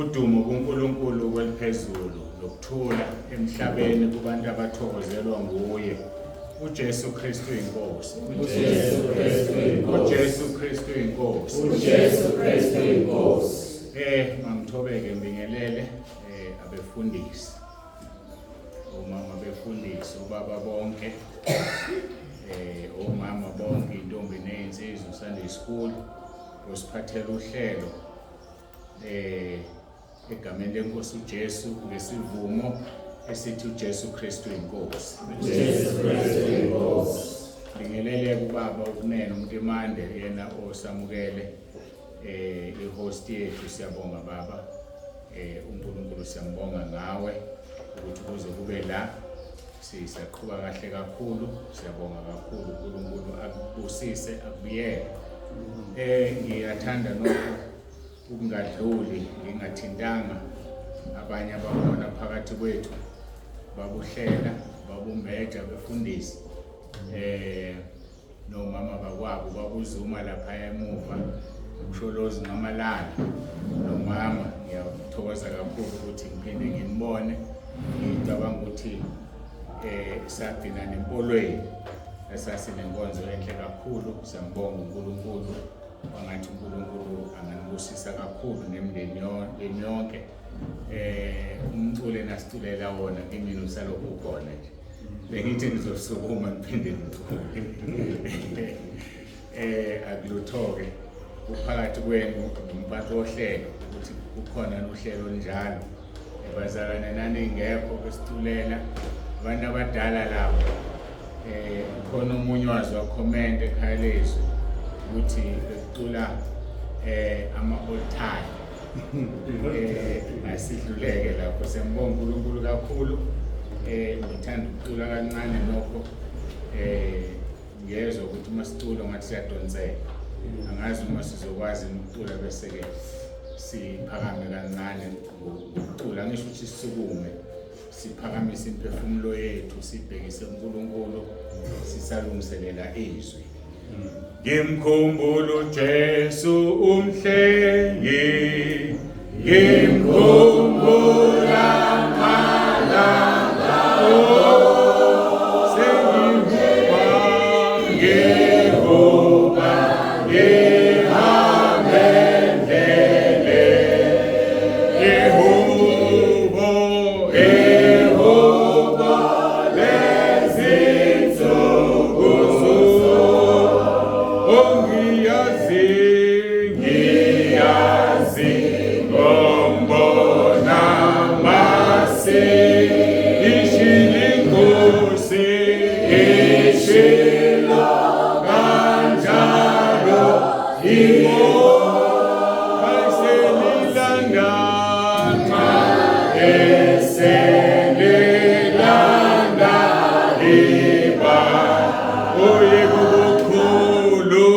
Udumo kuNkulunkulu kweliphezulu nokuthula emhlabeni kubantu abathokozelwa nguye. uJesu Kristu inkosi. uJesu Kristu inkosi. uJesu Kristu inkosi. uJesu Kristu inkosi. Mangithobeke ngibingelele abefundisi. Omama befundisi, obaba bonke. Omama bonke, intombi nezinsizwa, Sunday school osiphathela uhlelo egameni lenkosi uJesu ngesivumo esithi uJesu Kristu inkosi. uJesu Kristu inkosi. Bingelele kubaba ukunene uMntimande yena osamukele ihost yethu. Siyabonga baba, uNkulunkulu siyambonga ngawe ukuthi kuze kube la sisaqhuba kahle kakhulu. Siyabonga kakhulu, uNkulunkulu akubusise akubuyele. Ngiyathanda nokho ukungadluli ngingathintanga abanye abakhona phakathi kwethu, babuhlela babumbeja befundisi nomama bakwabo babuzuma lapha emuva uMsholozi Nxamalala nomama. Ngiyathokoza kakhulu ukuthi ngiphinde nginibone. Ngicabanga ukuthi sagcina nempolweni esasinenkonzo enhle kakhulu. Siyambonga uNkulunkulu, wangathi uNkulunkulu anganibusisa kakhulu nemindeni yonke. Umculo enasiculela wona kimina usalokhu ukhona nje, bengithi ngizosukuma ngiphinde ngicule. Akulutho-ke kuphakathi kwenu nomphathi wohlelo ukuthi kukhona uhlelo olunjalo. Bazalwane naningekho besiculela abantu abadala labo. Khona omunye wazi wakhomenta ekhaya lezwi ukuthi bekucula ama old time. Asidluleke lapho. Siyambonga uNkulunkulu kakhulu. Ngithanda ukucula kancane nokho. Ngiyezwa ukuthi uma sicula ngathi siyadonseka, angazi uma sizokwazi ukucula bese ke siphakame kancane ngokucula. Ngisho ukuthi sisukume siphakamise imiphefumulo yethu sibhekise kuNkulunkulu sisalungiselela izwi. Ngimkhumbula uJesu umhlengi, ngimkhumbula malanga sengivuka, ngivuka ngihambe endleleni. Ihubo, ihubo lezinsuku ongiyazi, ngiyazi ngombona mase ishilo inkosi, ishilo kanjalo inkosi eselilanda iba oyebo bukhulu,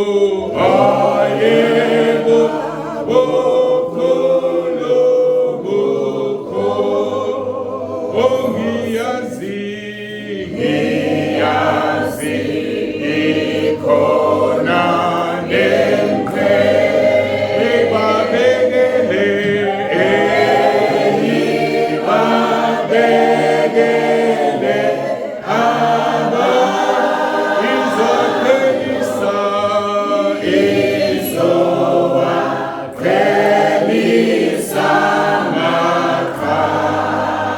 oyebo bukhulu bukhulu ongiyazi, ngiyazi ikhona nemqhe ebabekele, ebabekele aba izoqhelisa, izowaqhelisa maqa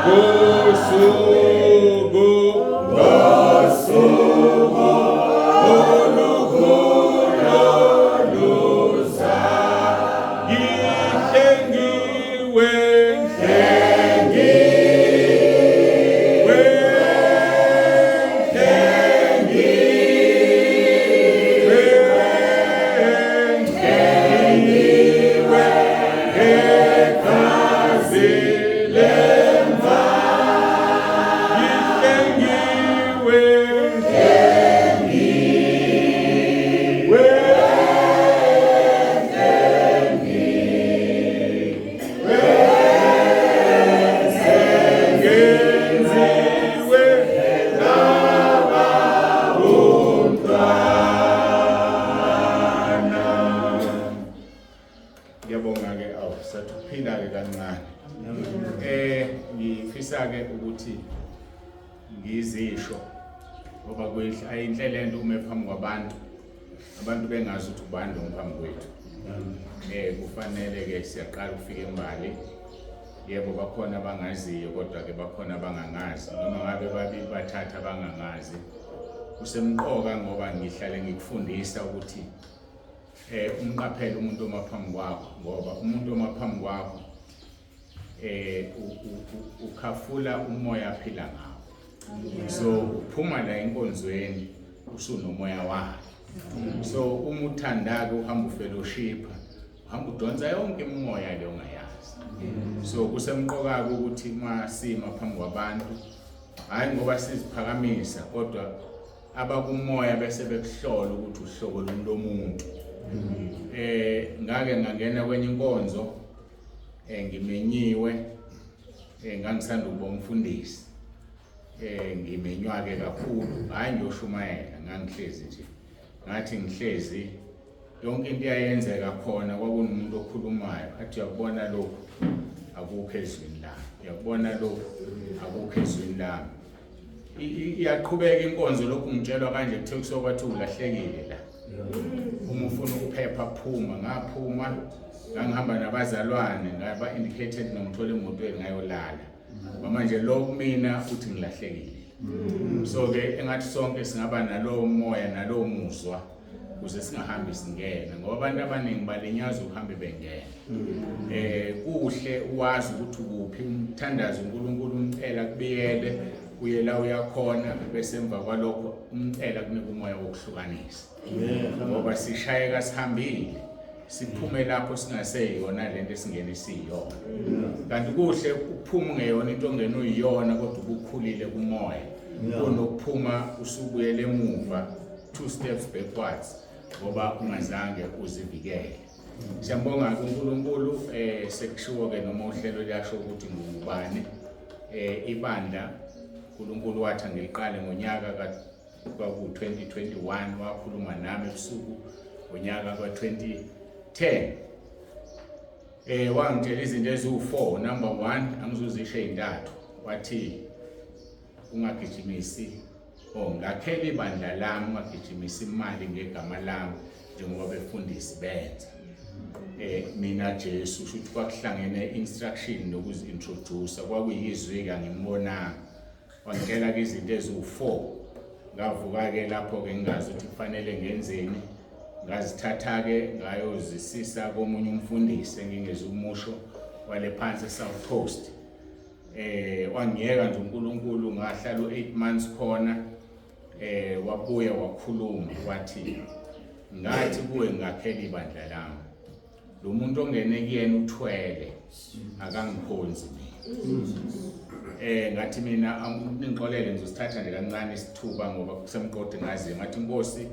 ngosuku, ngosuku olukhulu luza. Ngihlengiwe, hlengiwe, hlengiwe, hlengiwe ngegazi lemva. Ngihlengiwe, hlengiwe, hlengiwe, sengenziwe ngaba umntwana. Ngiyabonga ke. Awu, sathi ukuphila ke kancane. Ngifisa ke ukuthi ngizisho ngoba ayinhle lento ume phambi kwabantu, abantu bengazi ukuthi ubani lo phambi kwethu. Kufanele ke siyaqala ukufika embali. Yebo, bakhona abangaziyo, kodwa ke bakhona abangangazi, noma ngabe babili bathatha abangangazi. Kusemqoka ngoba ngihlale ngikufundisa ukuthi umqaphele umuntu oma phambi kwakho, ngoba umuntu oma phambi kwakho ukhafula umoya aphila ngawo. So uphuma la enkonzweni usunomoya wakhe. So uma uthanda-ke uhamba ufellowshipha, uhamba udonsa yonke imimoya le ongayazi. So kusemqoka-ke ukuthi uma sima phambi kwabantu, hhayi ngoba siziphakamisa, kodwa abakumoya bese bekuhlola ukuthi uhlobo luni lomuntu. Ngake ngangena kwenye inkonzo, ngimenyiwe, ngangisanda ukuba umfundisi. Ngimenywa-ke kakhulu, hhayi ngiyoshumayela, ngangihlezi nje. Ngathi ngihlezi, yonke into iyayenzeka khona, kwakunomuntu okhulumayo, athi uyakubona lokhu, akukho ezwini lami, uyakubona lokhu, akukho ezwini lami. Iyaqhubeka inkonzo, lokhu ngitshelwa kanje, kuthiwa kusuke kwathiwa ulahlekile la. Uma ufuna ukuphepha phuma. Ngaphuma, ngangihamba nabazalwane, ngaba indicated, ngangithola emotweni ngayolala. Manje lo kumina uthi ngilahlekile. So ke engathi sonke singaba nalowo moya nalowo muzwa ukuze singahambi singena, ngoba abantu abaningi balinyazwa ukuhambe bengena. Kuhle uwazi ukuthi ukuphi, umthandazo uNkulunkulu umcela kubiyele uye la uyakhona, bese emva kwalokho umcela kunika umoya wokuhlukanisa. Ngoba sishayeka sihambile, siphume lapho singaseyona lento esingene siyona. Kanti kuhle ukuphuma ungeyona into ongena uyiyona, kodwa ubukhulile kumoya, kunokuphuma usubuyele emuva 2 steps backwards ngoba ungazange uzivikele. Siyambonga uNkulunkulu. Sekushiwo ke noma uhlelo liyasho ukuthi ngubani. Ibandla uNkulunkulu wathi angiliqale ngonyaka kwaku-2021, wakhuluma nami ebusuku ngonyaka ka-2010. Wangitshela izinto eziwu-4. Number 1, angizuzisho ey'ntathu. Wathi ungagijimisi, ngakhela ibandla lami, ungagijimisi imali ngegama lami njengoba befundisi benza. Mina Jesu, kusho ukuthi kwakuhlangene instruction nokuzi-introduce, kwakuyizwi-ke angimbonanga. Wangitshela-ke izinto eziwu-4. Ngavuka-ke lapho-ke ngingazi ukuthi kufanele ngenzeni. Ngazithatha-ke ngayozisisa komunye umfundisi engingeze umusho wale phansi e-South Coast. Wangiyeka nje uNkulunkulu, ngahlala u-8 months khona. Wabuya wakhuluma wathi, ngathi kuwe ngakhela ibandla lami, lo muntu ongene kuyena uthwele, akangikhonzi mina. Ngathi mina ningixolele, ngizosithatha nje kancane isithuba ngoba kusemqodi ngaziyo. Ngathi Nkosi,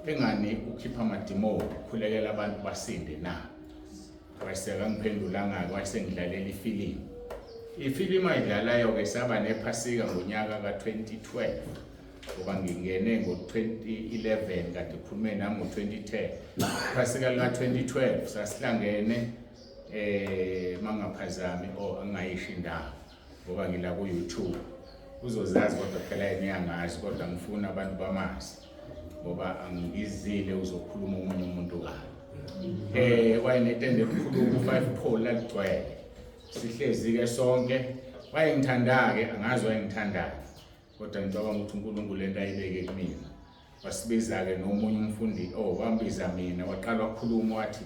engani ukhipha amadimoni, ukhulekela abantu basinde na? Wayesekangiphendulanga-ke, wayesengidlalela ifilimu. Ifilimu ayidlalayo-ke saba nephasika ngonyaka ka-2012, ngoba ngingene ngo-2011, kade khulume nami ngo-2010. Iphasika lika-2012 sasihlangene, mangaphazami or angayisho indawo ngoba ngila ku-YouTube, uzozazi kodwa phela yena uyangazi, kodwa ngifuna abantu bamazi ngoba angizile uzokhuluma omunye umuntu kabi. Wayenetende elikhulu ku-5 pole laligcwele, sihlezi-ke sonke. Wayengithanda-ke, angazi wayengithandani, kodwa ngicabanga ukuthi uNkulunkulu lento ayibeke kumina. Wasibiza-ke nomunye umfundi, wambiza mina, waqala wakhuluma wathi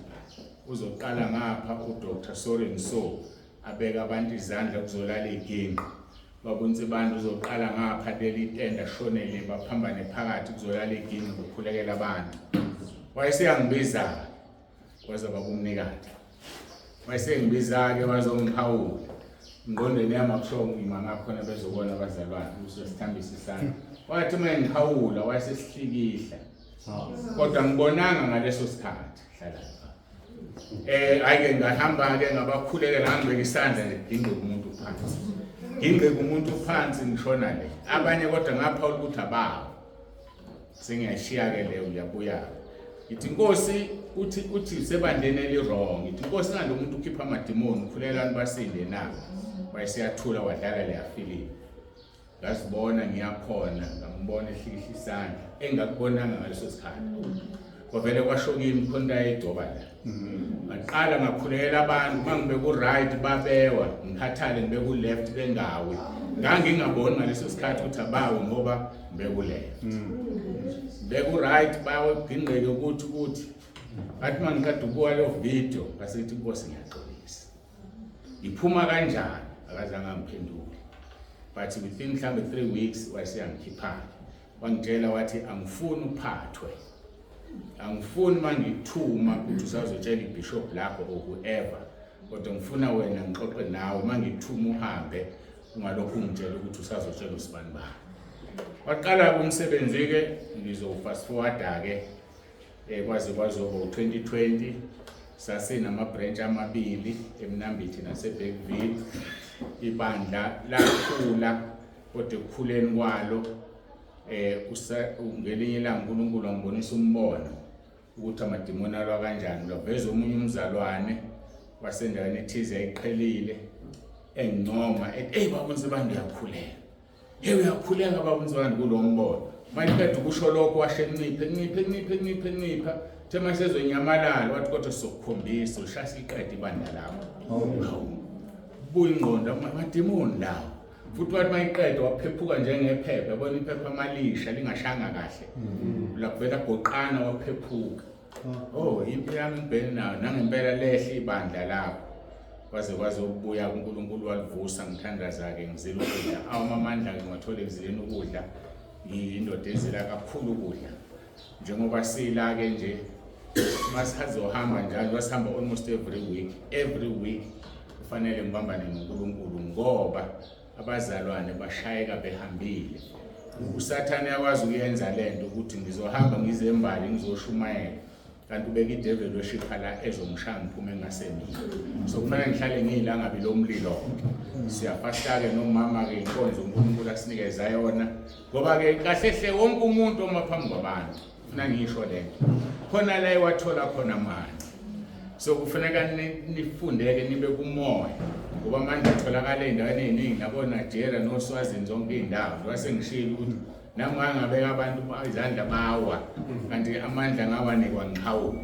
uzoqala ngapha uDr Soren So abeka abantu izandla kuzolala iginqi. Babunsi bantu uzoqala ngapha leli tende ashonele baphambane phakathi kuzolala iginqi kukhulekela abantu. Wayeseyangibiza waze babumnikati. Wayesengibiza-ke wazongiphawula. Engqondweni yami akusho ngima ngakhona bezobona abazalwane ukuthi sithambise isandla. Wathi uma engiphawula wayesesihlikihla. Kodwa ngibonanga ngaleso sikhathi hlala lapha. Hayi-ke ngahamba-ke ngabakhulekela, ngangibeka isandla nje ngingqike umuntu phansi. Ngingqike umuntu phansi ngishona le. Abanye kodwa ngaphawula ukuthi abawo. Sengiyashiya-ke leyo ngiyabuya. Ngithi inkosi uthi sebandleni eli-wrong. Ngithi inkosi ngalo muntu ukhipha amadimoni ukhulelani basinde na? Wayeseyathula wadlala leya filimu. Ngazibona ngiyakhona ngambona ehlikihla isandla engakubonanga ngaleso sikhathi. Kwavele kwasho kimi khona into ayigcoba la. Ngaqala ngakhulekela abantu uma ngibe ku-right babewa ngikhathale ngibe ku-left bengawi. Ngangingaboni ngaleso sikhathi ukuthi abawi ngoba ngibe ku-left. Ngibe ku-right bawe kugingqeke ukuthi ngathi uma ngiqeda ukubuka leyo video ngase ngithi inkosi ngiyaxolisa. Ngiphuma kanjani? Akazange angiphendule. But within mhlambe 3 weeks wayeseyangikhipha-ke. Wangitshela wathi angifuni uphathwe. Angifuni mangikuthuma ukuthi usazotshela ibishop lakho or whoever. Kodwa ngifuna wena ngixoxe nawe mangikuthuma uhambe ungalokhu ungitshela ukuthi usazotshela usibani bani. Waqala umsebenzi ke ngizo fast forward ke kwaze kwazoba u-2020 sasinama branch amabili eMnambithi naseBergville. Ibandla lakhula kodwa ekukhuleni kwalo ngelinye ilanga uNkulunkulu wangibonisa umbono ukuthi amadimoni alwa kanjani. Lwaveza omunye umzalwane wasendaweni ethize ayiqhelile engincoma ethi hey baba uNsibande uyakhuleka, hey uyakhuleka baba uNsibande kulo mbono. Mayiqeda ukusho lokho washe encipha encipha encipha encipha encipha the masezonyamalala wathi kodwa sizokukhombisa ushaya siqede ibandla lakho. Buya ingqondo amadimoni lawo. Futhi wathi mayiqeda waphephuka njengephepha, yabona iphepha malisha lingashanga kahle. Lakuvela goqana waphephuka. Oh impi yami ngibhene nayo nangempela lehle ibandla lakho. Kwaze kwaze ukubuya kuNkulunkulu walivusa ngithandaza-ke ngizila ukudla. Awu amandla-ke ngiwathole ekuzileni ukudla. Ngiyindoda ezila kakhulu ukudla. Njengoba sila-ke nje masizohamba njalo wasihamba almost every week. Every week kufanele ngibambane noNkulunkulu ngoba abazalwane bashayeka behambile. uSathane uyakwazi ukuyenza lento ukuthi ngizohamba ngize embali ngizoshumayela kanti ubeka idevil worship la ezongishaya ngiphume engasemile. So kufanele ngihlale ngiyilangabi lomlilo. Siyafasta-ke nomama-ke inkonzo uNkulunkulu asinikeza yona ngoba-ke kahle hle wonke umuntu oma phambi kwabantu funa ngisho lento khona la ewathola khona amandla. So kufuneka nifundeke nibe kumoya ngoba amandla atholakala ey'ndaweni ey'ningi nabo-Nigeria noSwazini zonke iy'ndawo. Njengoba sengishilo ukuthi nami ngangabeka abantu izandla bawa kanti amandla ngawanikwa ngiqhawuka.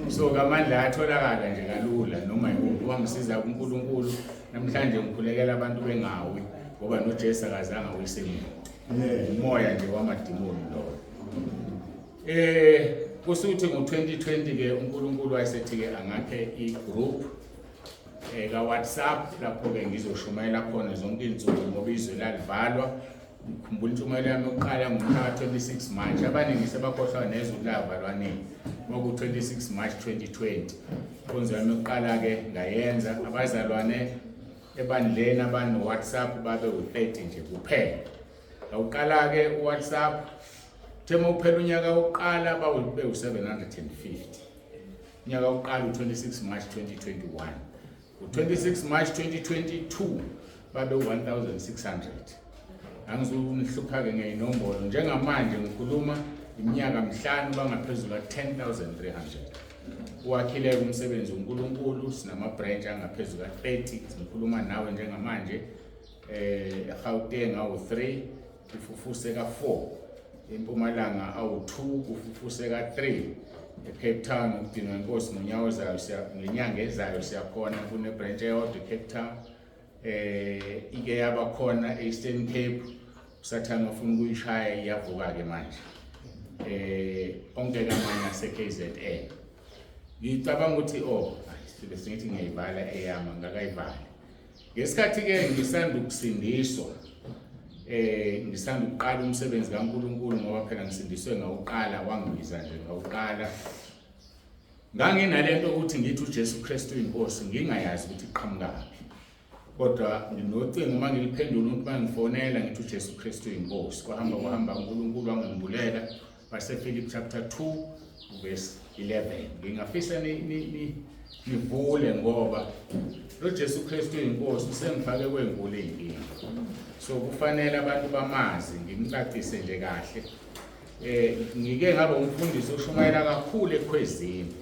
So amandla ayatholakala nje kalula noma yikuphi. Wangisiza kuNkulunkulu namhlanje ngikhulekela abantu bengawi ngoba noJesu akazange awise muntu. Umoya nje wamadimoni lowo. Kusuthi ngo-2020 ke uNkulunkulu wayesethi ke angakhe i-group ka WhatsApp lapho ke ngizoshumayela khona zonke izinsuku ngoba izwe lalivalwa. Ngikhumbula intshumayelo yami yokuqala ngomhla ka-26 March. Abaningi sebakhohlwa nezwe lavalwa nini. Kwaku-26 March 2020. Inkonzo yami yokuqala ke ngayenza abazalwane ebandleni abano WhatsApp babe u-30 nje kuphela. Ngawuqala ke uWhatsApp thema uphela unyaka wokuqala babe u-750. Unyaka wokuqala u-26 March 2021. U-26 March 2022 babe u-1600. Angizunihlupha-ke ngey'nombolo. Njengamanje ngikhuluma iminyaka mihlanu bangaphezulu ka-10,300. Uwakhileke umsebenzi uNkulunkulu, sinama-branch angaphezu ka-30. Ngikhuluma nawe njengamanje eGauteng awu-3, kufufuse ka-4, eMpumalanga awu-2, kufufuse ka-3, eCape Town ukudinwa inkosi ngonyawo zayo ngenyanga ezayo siyakhona kune-branch eyodwa eCape Town. Ike yaba khona e-Eastern Cape, uSathane wafuna ukuyishaya iyavuka ke manje. Onke kamanye ase-KZN. Ngicabanga ukuthi oh sibe singithi ngiyayivala eyama ngakayivala. Ngesikhathi ke ngisanda ukusindiswa ngisanda ukuqala umsebenzi kaNkulunkulu ngoba phela ngisindiswe ngawuqala wangibiza nje ngawuqala. Nganginalento ukuthi ngithi uJesu Kristu inkosi ngingayazi ukuthi iqhamukaphi. Kodwa nginocingo uma ngiliphendula umuntu mangifonela ngithi uJesu Kristu inkosi. Kwahamba kwahamba uNkulunkulu wangembulela base Philip chapter 2 verse 11. Ngingafisa nivule ngoba lo Jesu Kristu inkosi usengifake kwenkulu inkinga. So kufanele abantu bamazi ngimcacise nje kahle. Ngike ngaba umfundisi oshumayela kakhulu ekhwezini.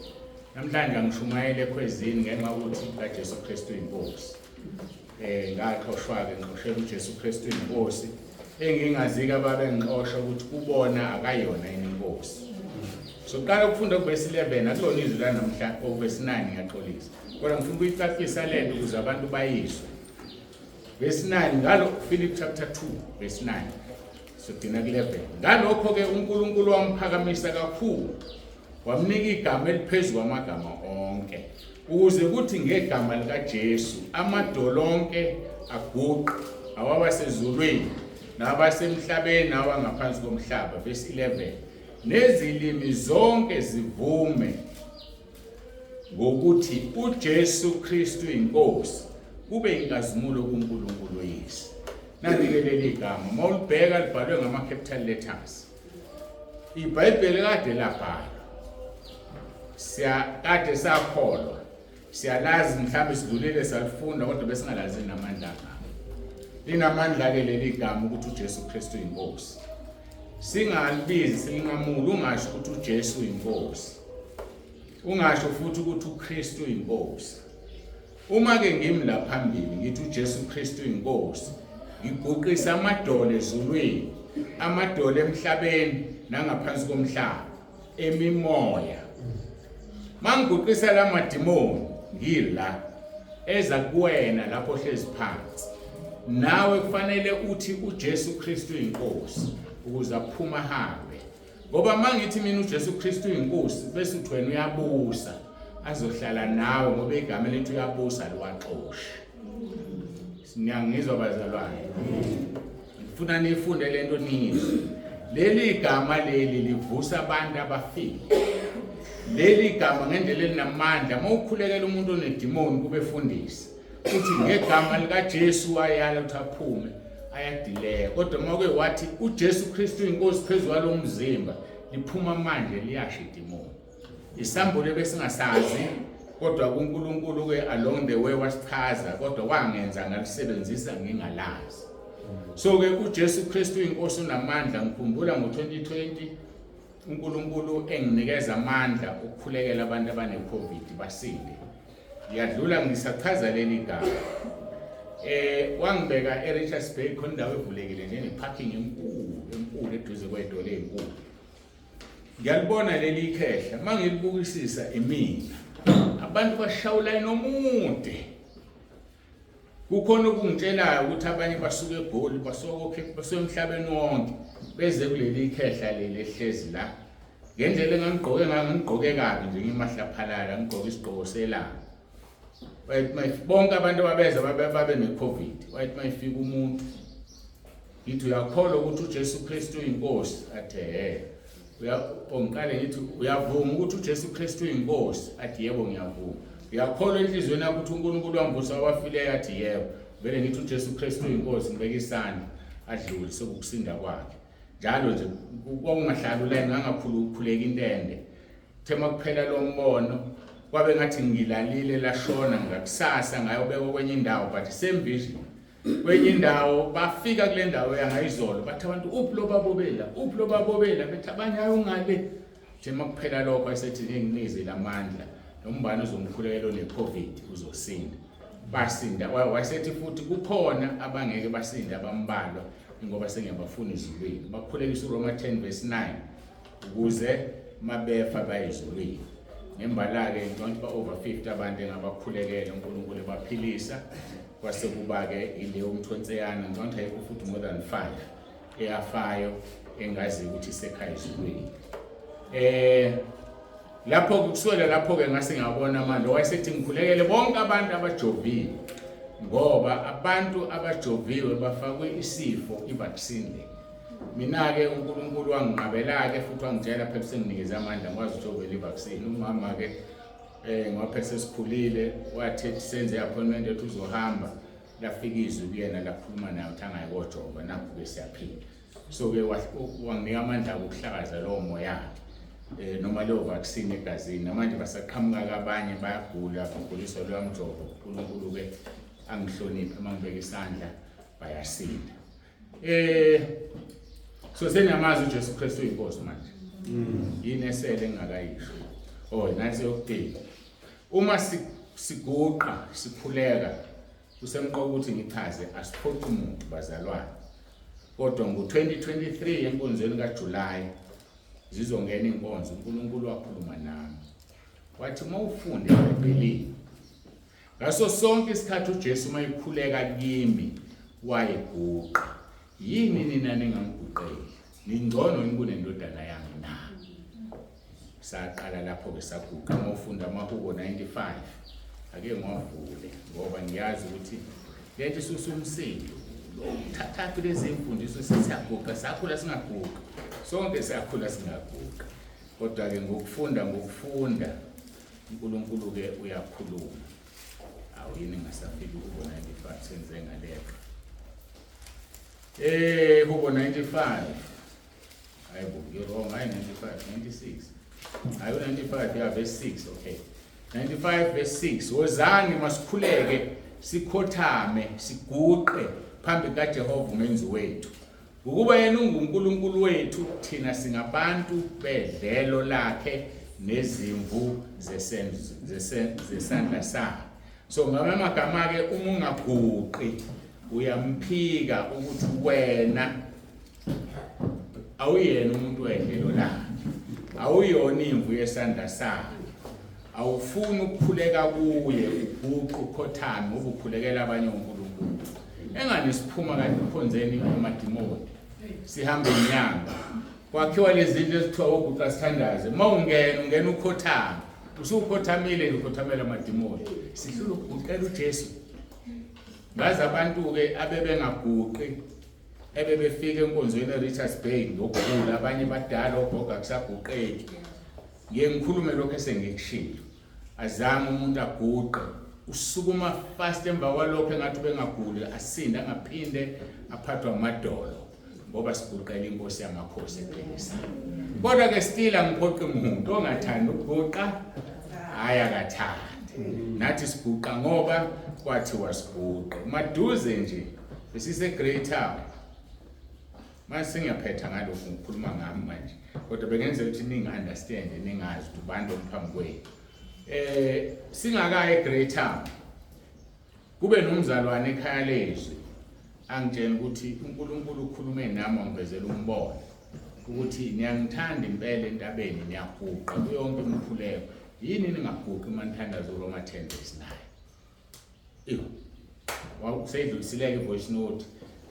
Namhlanje angishumayele ekhwezini ngenxa yokuthi kaJesu Kristu inkosi. Ngaxoshwa-ke ngixoshela uJesu Kristu inkosi engingazi-ke ababengixosha ukuthi kubona akayona yini inkosi. Soqala ukufunda kuvesi 11 akulona izwi lanamhla okuvesi 9 ngiyaxolisa. Kodwa ngifuna ukuyicacisa lento ukuze abantu bayizwe. Verse 9 ngalo Philip chapter 2 verse 9. Sogcina ku-11. Ngalokho-ke uNkulunkulu wamphakamisa kakhulu wamnika igama eliphezu kwamagama onke ukuze kuthi ngegama likaJesu amadolo onke aguqe awabasezulwini nabasemhlabeni nawangaphansi komhlaba. Verse 11 nezilimi zonke zivume ngokuthi uJesu Kristu inkosi kube inkazimulo kuNkulunkulu uyise. Nandi-ke leli gama uma ulibheka libhalwe ngama-capital letters. IBhayibheli kade labhalwa, kade sakholwa, siyalazi, mhlawumbe sidlulile salifunda, kodwa besingalazi namandla ngalo. Linamandla-ke leli gama ukuthi uJesu Kristu inkosi. Singalibizi silinqamule, ungasho ukuthi uJesu inkosi, ungasho futhi ukuthi uKristu inkosi. Uma-ke ngimi la phambili ngithi uJesu Kristu inkosi, ngiguqisa amadolo ezulwini, amadolo emhlabeni nangaphansi komhlaba, emimoya. Mangiguqisa la madimoni ngila eza kuwena lapho ohlezi phansi. Nawe kufanele uthi uJesu Kristu inkosi ukuze aphume ahambe. Ngoba mangithi mina uJesu Kristu inkosi bese uthi wena uyabusa azohlala nawe ngoba igama elithi uyabusa liwaxoshe. Niyangizwa bazalwane? Ngifuna nifunde lento niyizwe. Leli gama leli livusa abantu abafile. Leli gama ngendlela elinamandla uma ukhulekela umuntu onedimoni kube fundisi. Uthi ngegama likaJesu wayala ukuthi aphume ayadileka. Kodwa uma uke wathi uJesu Kristu inkosi phezu kwalomzimba liphuma manje liyasha idimoni. Isambulo ebesingasazi kodwa kuNkulunkulu ke along the way wasichaza kodwa wangenza ngalisebenzisa ngingalazi. So ke uJesu Kristu inkosi unamandla. Ngikhumbula ngo-2020 uNkulunkulu enginikeza amandla ukukhulekela abantu abane-COVID basinde. Ngiyadlula ngisachaza leli gama. Wangibeka eRichards Bay khona indawo evulekile nje ne-parking enkulu enkulu eduze kwedolo enkulu. Ngiyalibona leli khehla mangilibukisisa imina. Abantu bashaya ulayini omude. Kukhona okungitshelayo ukuthi abanye basuka eGoli, basuka basuka emhlabeni wonke beze kuleli khehla leli ehlezi la. Ngendlela engangigqoke ngayo ngigqoke kabi nje ngimahlaphalala ngigqoke isigqoko selanga. Wayethi bonke abantu ababeza babe ne-COVID. Wayethi mayifika umuntu ngithi uyakholwa ukuthi uJesu Kristu uyinkosi, athi he. Ngiqale ngithi uyavuma ukuthi uJesu Kristu uyinkosi, athi yebo ngiyavuma. Uyakholwa enhliziyweni yakho ukuthi uNkulunkulu wamvusa kwabafileyo, athi yebo. Vele ngithi uJesu Kristu uyinkosi, ngibeka isandla adlule sekukusinda kwakhe. Njalo nje kwakungahlali ulayini, ngangakhuleka intende. Thema kuphela lo mbono kwabe ngathi ngilalile lashona ngakusasa ngayobekwa kwenye indawo, but same vision. Kwenye indawo bafika kule ndawo yangayizolo bathi abantu uphi lo babobela, uphi lo babobela, bethi abanye hayi ungale. Thema kuphela lokho asethi nginginize lamandla nombani uzomkhulekela one-COVID uzosinda. Basinda. Wayesethi futhi kukhona abangeke basinde abambalwa ngoba sengiyabafuna ezulwini. Bakhulekisa uRoma 10 verse 9 ukuze mabefa baye ezulwini. Ngembala-ke ngicabanga ukuthi ba-over 50 abantu engabakhulekela uNkulunkulu ebaphilisa. Kwase kuba-ke ileyo umthonseyana ngicabanga ukuthi ayikho futhi more than 5 eyafayo engazi ukuthi isekhaya ezulwini. Lapho kusukela lapho-ke ngase ngabona amandla. Wayesethi ngikhulekele bonke abantu abajoviwe ngoba abantu abajoviwe bafakwe isifo i-vaccine le. Mina-ke uNkulunkulu wanginqabela-ke futhi wangitshela phela usenginikeze amandla ngikwazi ukujovela i-vaccine. Umama-ke ngoba phela sesikhulile wathi senze i-appointment ethi uzohamba, lafika izwi kuyena lakhuluma naye ukuthi angayi kojova, nakhu-ke siyaphila. So-ke wanginika amandla okuhlakaza lowo moya-ke noma leyo vaccine egazini. Namanje basaqhamuka-ke abanye bayagula, baguliswa loya mjovo. uNkulunkulu-ke angihloniphe uma ngibeka isandla bayasinda. So seniyamazi uJesu Kristu uyinkosi manje. Yini esele engingakayisho? Oh, nansi yokugcina. Uma siguqa sikhuleka kusemqoka ukuthi ngichaze asiphoqi muntu bazalwane. Kodwa ngo-2023 enkonzweni kaJuly zizongena inkonzo uNkulunkulu wakhuluma nami. Wathi uma ufunda eBhayibhelini ngaso sonke isikhathi uJesu uma ekhuleka kimi wayeguqa. Yini nina ningangiguqeli? Ningcono yini kunendodana yami na? Saqala lapho-ke saguqa. Uma ufunda amaHubo 95 ake ngiwavule ngoba ngiyazi ukuthi le nto isusa umsindo. Thathaphi lezi mfundiso siyaguqa, sakhula singaguqa. Sonke siyakhula singaguqa. Kodwa-ke ngokufunda ngokufunda uNkulunkulu-ke uyakhuluma. Awu yini ngasafiki uHubo 95 senze ngaleqa. Hubo 95. Hayibo, ngi-wrong, hayi 95, 96. Hayi u-95 ya verse 6, okay. 95 verse 6. Wozani masikhuleke, sikhothame, siguqe phambi kaJehova umenzi wethu. Ngokuba yena unguNkulunkulu wethu, thina singabantu bedlelo lakhe nezimvu zesandla sakhe. So ngamanye amagama-ke uma ungaguqi uyamphika ukuthi wena awuyena umuntu wedlelo lakhe, awuyona imvu yesandla sakhe, awufuni ukukhuleka kuye uguqe ukhothame ngoba ukhulekela abanye onkulunkulu. Engani siphuma kanti kukhonzeni amadimoni sihambe inyanga kwakhiwa lezi zinto ezithiwa oguqa sithandaze. Uma ungena ungena ukhothame, usukhothamile ukhothamela amadimoni. Sihlula ukuguqela uJesu. Ngazi abantu-ke abebengaguqi ebebefika enkonzweni eRichards Bay ngokugula, abanye badala ogogo akusaguqeki. Ngiye ngikhulume lokho esengikushilo, azange umuntu aguqe, usukuma fast emva kwalokho engathi ubengaguli, asinde angaphinde aphathwe amadolo ngoba siguqela inkosi yamakhosi ephilisayo. Kodwa ke still angiphoqi umuntu ongathandi ukuguqa, hhayi akathandi. Nathi siguqa ngoba kwathiwa siguqe. Maduze nje besise Grey Town. Manje sengiyaphetha ngalokhu ngikhuluma ngami manje. Kodwa bengenzela ukuthi ningi-understand, ningazi ukuthi ubani ophambi kwenu. Singakayi eGrey Town. Kube nomzalwane ekhaya lezwi angitshela ukuthi uNkulunkulu ukhulume nami wangivezela umbono ukuthi niyangithanda impela entabeni, niyaguqa kuyonke imikhuleko. Yini ningaguqi uma nithandaza uRoma 10 verse 9? Ew. Wawuseyidlulisileke i-voice note,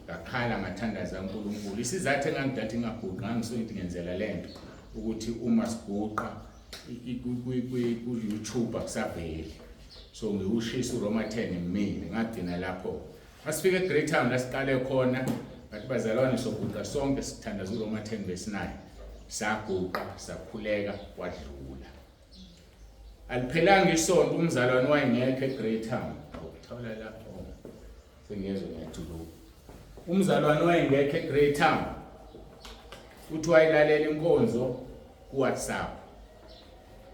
ngakhala ngathandaza uNkulunkulu. Isizathu engangidathi ngingaguqi ngangisuke ngithi ngenzela lento ukuthi uma siguqa ku-YouTube akusaveli. So ngiwushisa uRoma 10 ngimile, ngagcina lapho. Masifika eGrey Town la siqale khona, bathi bazalwane soguqa sonke sithandaza uRoma 10 verse 9. Saguqa, sakhuleka, kwadlula. Aliphelanga isonto umzalwane wayengekho eGrey Town. Awuthola lapho. Sengiyezwa ngiyajuluka. Umzalwane wayengekho eGrey Town. Uthi wayilalela inkonzo ku-WhatsApp.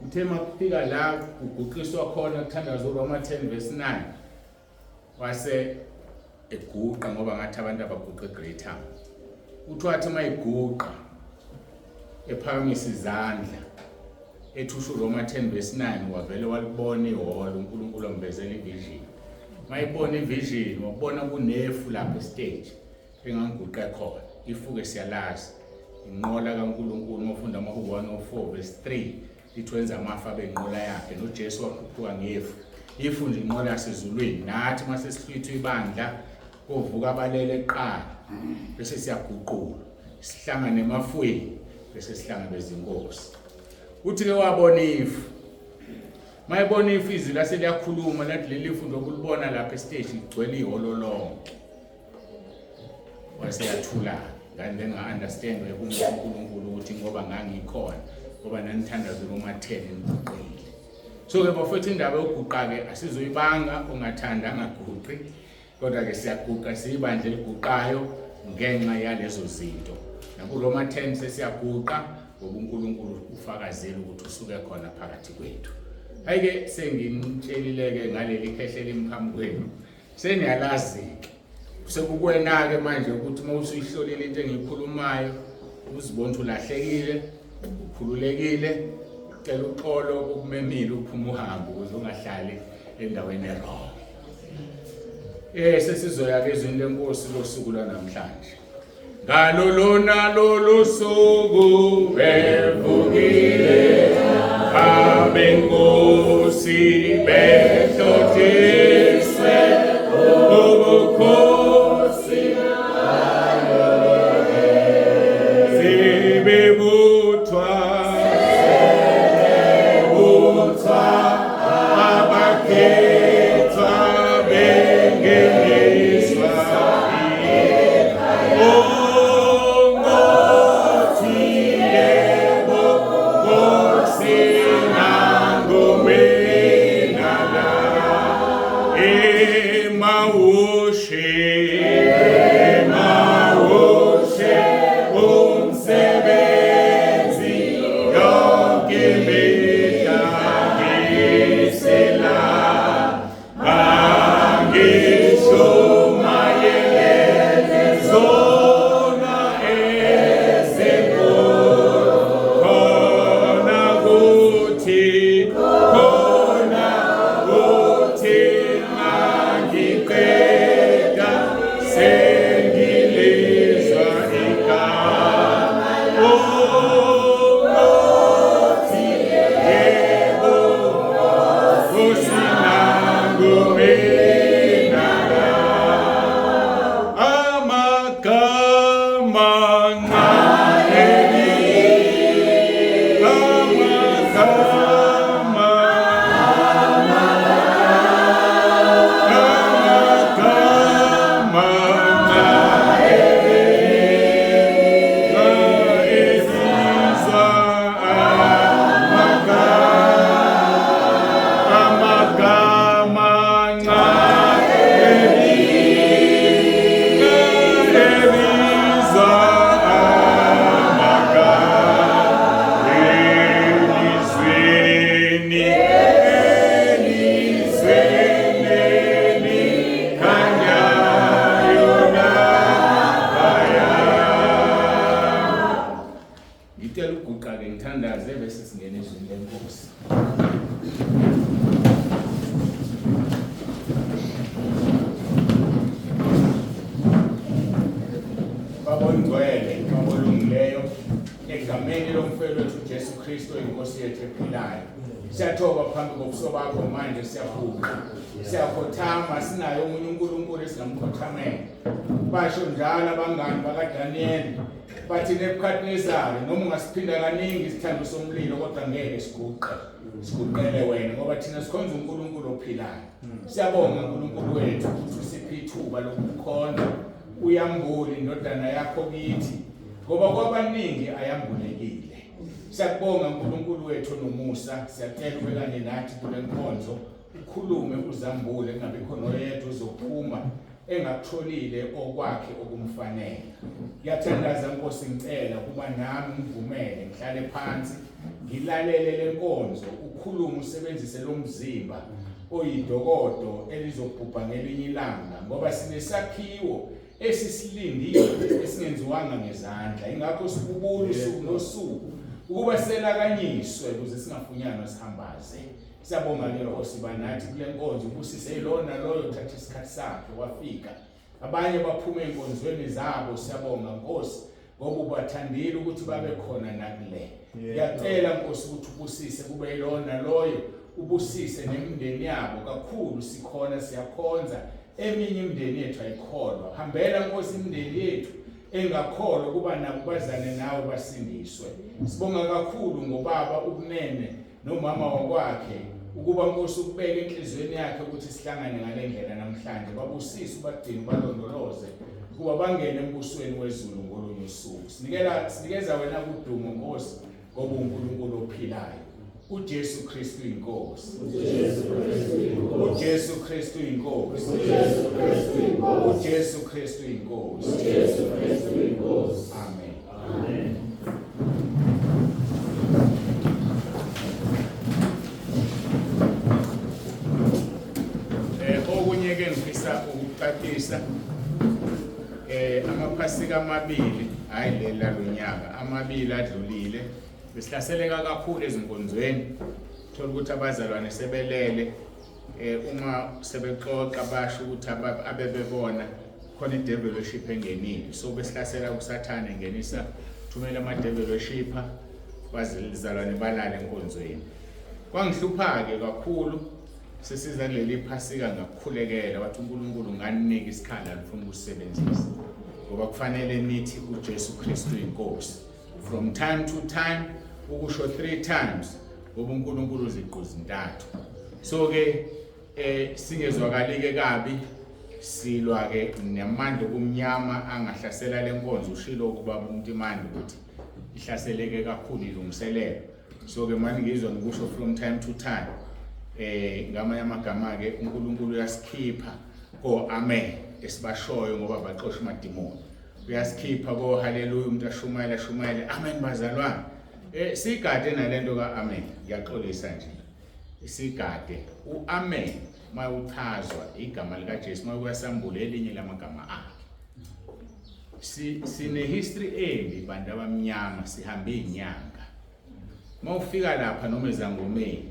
Uthe makufika la kuguqiswa khona kuthandazwa uRoma 10 verse 9 wase eguqa ngoba ngathi abantu abaguqa eGrey Town. Uthi wathi uma eguqa ephakamisa izandla ethusha uRoma 10 verse 9 wavele walibona ihholo, uNkulunkulu wamvezela ivision. Mayibona ivision wabona kunefu lapha estage engangiguqe khona. Ifuke siyalazi inqola kaNkulunkulu. Uma ufunda amaHubo 104 verse 3 lithi wenza amafu abe inqola yakhe, noJesu wakhuphuka ngefu. Ifu nje inqola yasezulwini. Nathi uma sesihlwithwa ibandla kovuka abalele kuqala bese siyaguqulwa sihlangane emafweni bese sihlangabeza inkosi. Uthi-ke wabona ifu, mayebona ifu izwi lase liyakhuluma lathi leli fu njengoba ulibona lapha esiteji ligcwele ihholo lonke. Waseyathula ngani benga-understand uNkulunkulu ukuthi ngoba ngangikhona ngoba nanithandaza uRoma 10 niguqile. So-ke bafowethu indaba yokuguqa-ke asizoyibanga, ongathanda angaguqi, kodwa-ke siyaguqa siyibandla eliguqayo ngenxa yalezo zinto. NakuRoma 10 sesiyaguqa ngoba uNkulunkulu ufakazile ukuthi usuke khona phakathi kwethu. Hayi-ke senginitshelile-ke ngaleli khehle elimphambi kwenu, seniyalazi-ke. Sekukwena-ke manje ukuthi uma usuyihlolile into engiyikhulumayo Uzibona ukuthi ulahlekile, ukhululekile, ucela uxolo ukumemile uphuma uhambe ukuze ungahlali endaweni erong. Sesizoya ke ezwini lenkosi losuku lwanamhlanje. Ngalo lona lolu suku bevukile abenkosi behlotshiswe ubukhosi sebebuthwa sebebuthwa abakhethwa bengeniswa Ngicela uguqa-ke ngithandaze bese singena ezwini lenkosi. Baba ongcwele, Baba olungileyo, egameni lomfelo wethu uJesu Kristu inkosi yethu ephilayo. Siyathoba phambi kobuso bakho manje siyaguqa. Siyakhothama sinaye omunye uNkulunkulu esingamkhothamela. Basho njalo abangani bakaDaniel bathi Nebuchadnezzar noma ungasiphinda kaningi isithando somlilo kodwa ngeke siguqe. Siguqele wena ngoba thina sikhonza uNkulunkulu ophilayo. Siyabonga uNkulunkulu wethu ukuthi usiphe ithuba lokukhonza uyambule indodana yakho kithi ngoba kwabaningi ayambulekile. Siyakubonga uNkulunkulu wethu nomusa, siyacela ube kanye nathi kule nkonzo, ukhulume uzambule kungabikho noyedwa ozophuma engakutholile okwakhe okumfanele. Ngiyathandaza Nkosi ngicela ukuba nami ngivumele ngihlale phansi ngilalele lenkonzo ukhulume usebenzise lo mzimba oyidokodo elizobhubha ngelinye ilanga ngoba sinesakhiwo esisilindile esingenziwanga ngezandla ingakho sikubula usuku nosuku ukuba selakanyiswe ukuze singafunyanwa sihambaze. Siyabonga ke Nkosi banathi kule nkonzo ubusise yilona loyo thatha isikhathi sakhe wafika. Abanye baphuma ey'nkonzweni zabo siyabonga Nkosi ngoba ubathandile ukuthi babe khona nakule. Ngiyacela Nkosi ukuthi ubusise kube yilona loyo ubusise nemindeni yabo kakhulu sikhona siyakhonza eminye imindeni yethu ayikholwa. Hambela Nkosi imindeni yethu engakholwa kuba nabo bazane nawe basindiswe. Sibonga kakhulu ngobaba ukunene nomama wakwakhe ukuba Nkosi ukubeke enhliziyweni yakhe ukuthi sihlangane ngale ndlela namhlanje. Babusise ubagcine ubalondoloze kuba bangene embusweni wezulu ngolunye usuku. Sinikela sinikeza wena kudumo Nkosi ngoba uNkulunkulu ophilayo. uJesu Kristu inkosi. uJesu Kristu inkosi. uJesu Kristu inkosi. uJesu Kristu inkosi. uJesu Kristu inkosi. uJesu Kristu inkosi. Amen. Amen. Okunye ke ngifisa ukucacisa Amaphasika amabili, hayi lela lonyaka, amabili adlulile, besihlaseleka kakhulu ezinkonzweni. Thola ukuthi abazalwane sebelele, uma sebexoxa basho ukuthi abebebona khona i-devil worship engenile. So besihlasela uSathane engenisa, thumela ama-devil worshipper, bazalwane balale enkonzweni. Kwangihlupha-ke kakhulu sesiza kuleli phasika, ngakukhulekela wathi uNkulunkulu nganinika isikhala ngifuna ukusebenzisa, ngoba kufanele nithi uJesu Kristu inkosi from time to time, ukusho 3 times, ngoba uNkulunkulu uziqu zintathu. So ke singezwakalike kabi, silwa ke namandla obumnyama angahlasela lenkonzo. Ushilo ukuba uMntimande ukuthi ihlaseleke kakhulu ilungiselelo. So ke manje ngizwa ngikusho from time to time, ngamanye amagama ke uNkulunkulu uyasikhipha ko amen esibashoyo ngoba baxosha amadimoni, uyasikhipha ko haleluya, umuntu ashumayela shumayele amen bazalwane. Sigade nalento ka amen, ngiyaxolisa nje, isigade uamen mayuchazwa igama lika Jesu mayuyasambulo elinye lamagama akhe. Sine history embi bantu abamnyama, sihambe izinyanga. Mawufika lapha noma ezangomeni,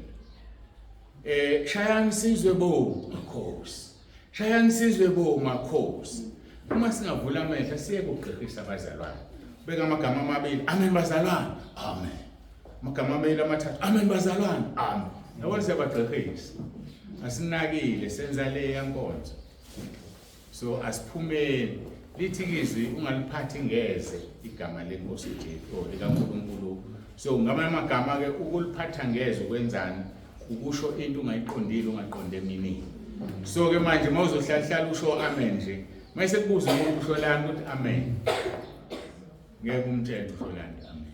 shayani sizwe bo makhosi, shayani sizwe bo makhosi. Uma singavula amehlo siye kugqirhisa abazalwane, beka amagama amabili, amen bazalwane, amen, amagama amabili amathathu, amen bazalwane, amen. Yabona siyabagqirhisa, asinakile, senza le yankonzo. So asiphumeni, lithi izwi ungaliphathi ngeze igama lenkosi uJesu likaNkulunkulu. So ngamanye amagama ke ukuliphatha ngeze ukwenzani? Ukusho into ungayiqondile, ungaqonde meaning. So ke manje mawuzohlala usho amen nje, mayise kubuza umuntu usho lani ukuthi amen, ngeke umtshele usho lani amen.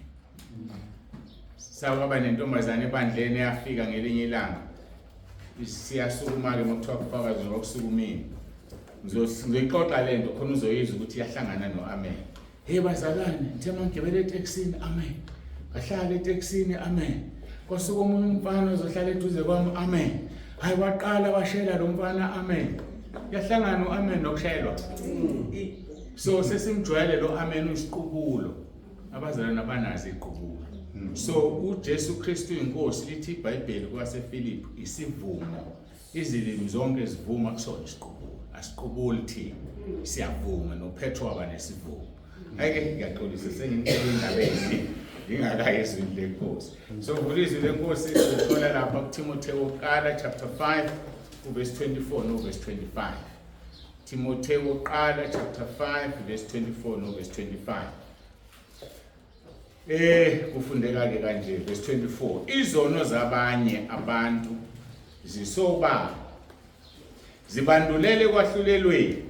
Sawaba nentombazane ebandleni eyafika ngelinye ilanga, siyasukuma ke makuthiwa kufakazi ngokusukumile, ngizoyixoxa lento khona uzoyizwa ukuthi iyahlangana no-amen. Hey bazalwane, ngithe mangigibele etekisini, amen, ngahlala etekisini, amen, kwasuka omunye umfana ozohlala eduze kwami, amen. Hayi waqala washela lo mfana, amen. Yahlangana u-amen nokushelwa. So sesimjwayele lo amen, uyisiqubulo, abazalwane abanazo iqubulo. So uJesu Kristu inkosi, lithi iBhayibheli kwaseFilipi isivumo, izilimi zonke zivuma kusona isiqubulo. Asiqubuli thina, siyavuma. NoPetro waba nesivumo. Ayike ngiyaxolisa, sengimtshela indaba ethi ngingakayi ezwini lenkosi. So vula izwi lenkosi, sithola lapha kuTimotheo wokuqala chapter 5 uverse 24 no verse 25. Timotheo wokuqala chapter 5 verse 24 no verse 25. Kufundeka ke kanje verse 24: izono zabanye abantu zisobala, zibandulele kwahlulelweni,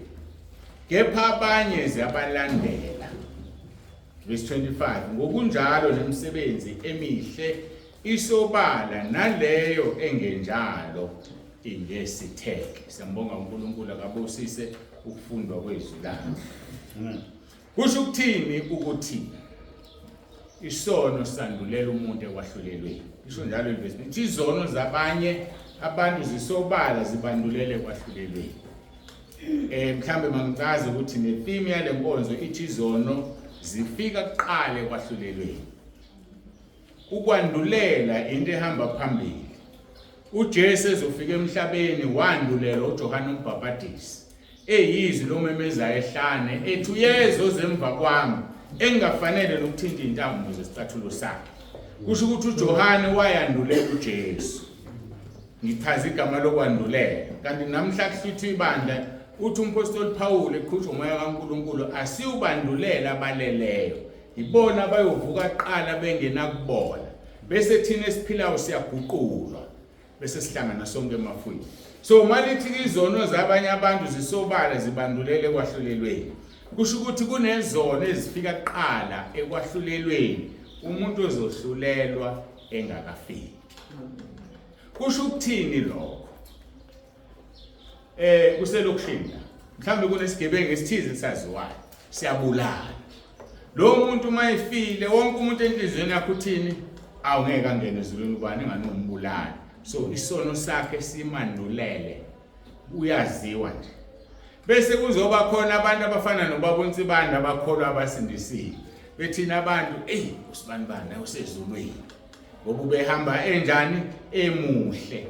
kepha abanye ziyabalandela. Verse 25: ngokunjalo nemisebenzi emihle isobala, naleyo engenjalo ingesitheke. Siyambonga uNkulunkulu, akabusise ukufundwa kwezwi lakhe. Kusho ukuthini ukuthi isono sandulela umuntu ekwahlulelweni? Isho njalo ivesi, ithi izono zabanye abantu zisobala, zibandulele ekwahlulelweni. Mhlambe mangicaze ukuthi ne-theme yale nkonzo ithi izono zifika kuqala ekwahlulelweni. Ukwandulela into ehamba phambili. uJesu ezofika emhlabeni wandulela uJohane uMbhabhadisi, eyizwi lomemezayo ehlane, ethi uyeza ozemva kwami engingafanele nokuthinta intambo zesicathulo sakhe. Kusho ukuthi uJohane wayandulela uJesu. Ngichaza igama lokwandulela. Kanti namhla kuhlwithwa ibandla, uthi umpostoli Paul eqhutshwa umoya kaNkulunkulu, asiwubandulela abaleleyo, ibona abayovuka kuqala bengenakubona, bese thina esiphilayo siyaguqulwa, bese sihlangana sonke emafwini. So malithi izono zabanye abantu zisobala, zibandulele ekwahlulelweni, kusho ukuthi kunezono ezifika kuqala ekwahlulelweni, umuntu ozohlulelwa engakafiki. Kusho ukuthini lokho? Kuselokishini la mhlawumbe kunesigebengu esithize esaziwayo, siyabulala. Lo muntu uma efile, wonke umuntu enhliziyweni yakhe uthini? Awungeke angene ezulwini ubani engane umbulali. So isono sakhe simandulele, uyaziwa nje. Bese kuzoba khona abantu abafana nobaba uNsibanda abakholwa abasindisiwe. Bethina abantu, eyi usibanibani usezulwini. Ngoba ubehamba enjani? Emuhle.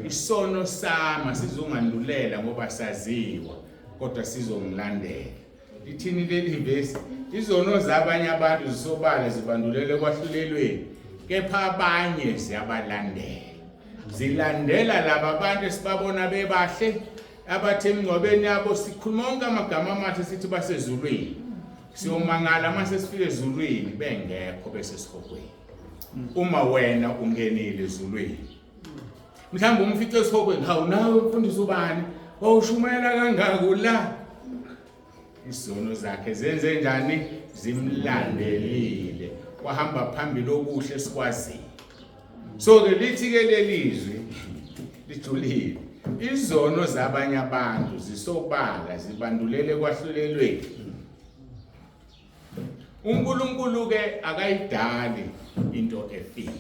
Isono sami sizongandulela ngoba saziwa, kodwa sizongilandela. Lithini leli vesi? Izono zabanye abantu zisobala zibandulele kwahlulelweni, kepha abanye ziyabalandela. Zilandela laba bantu esibabona bebahle abathi emngcwabeni yabo sikhuluma onke amagama amahle sithi basezulwini. Siyomangala uma sesifike ezulwini bengekho besesihogweni. Uma wena ungenile ezulwini. Mhlawumbe umfice esihogweni, hawu nawe mfundisi ubani? Wawushumayela kangaka la. Izono zakhe zenze njani? Zimlandelile. Wahamba phambili okuhle esikwaziyo. So ke lithi ke lelizwi lijulile. Izono zabanye abantu zisobala zibandulele kwahlulelweni. uNkulunkulu ke akayidali into efile.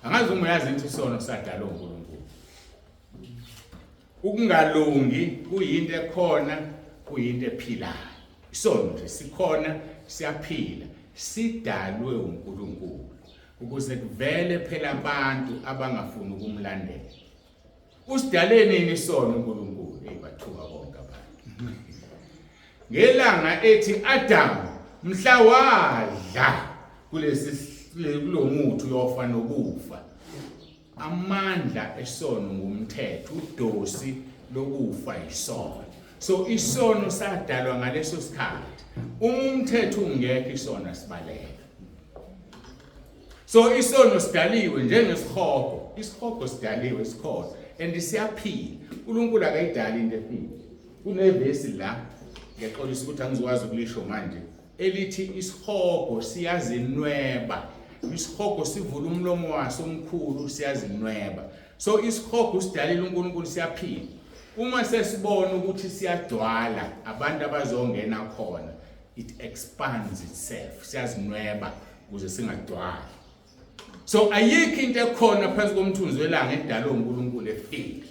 Angazi uma uyazi ukuthi isono sadalwa uNkulunkulu. Ukungalungi kuyinto ekhona, kuyinto ephilayo. Isono nje sikhona, siyaphila, sidalwe uNkulunkulu ukuze kuvele phela abantu abangafuni ukumlandela. Usidale nini isono uNkulunkulu? Hey, bathuka bonke abantu. Ngelanga ethi Adam mhla wadla kulesi kulomuthi uyofa nokufa. Amandla esono ngumthetho, udosi lokufa isono. So isono sadalwa ngaleso sikhathi. Uma umthetho ungekho isono asibaleka. So isono sidaliwe njengesihogo. Isihogo sidaliwe sikhona and siyaphila. uNkulunkulu akayidali into efile. Kunevesi la ngiyaxolisa ukuthi angizokwazi ukulisho manje elithi isihogo siyazinweba. Isihogo sivula umlomo waso omkhulu siyazinweba. So isihogo sidalile uNkulunkulu siyaphila. Uma sesibona ukuthi siyagcwala abantu abazongena khona it expands itself, siyazinweba ukuze singagcwali. So ayikho into ekhona phansi komthunzi welanga edalwe uNkulunkulu efile.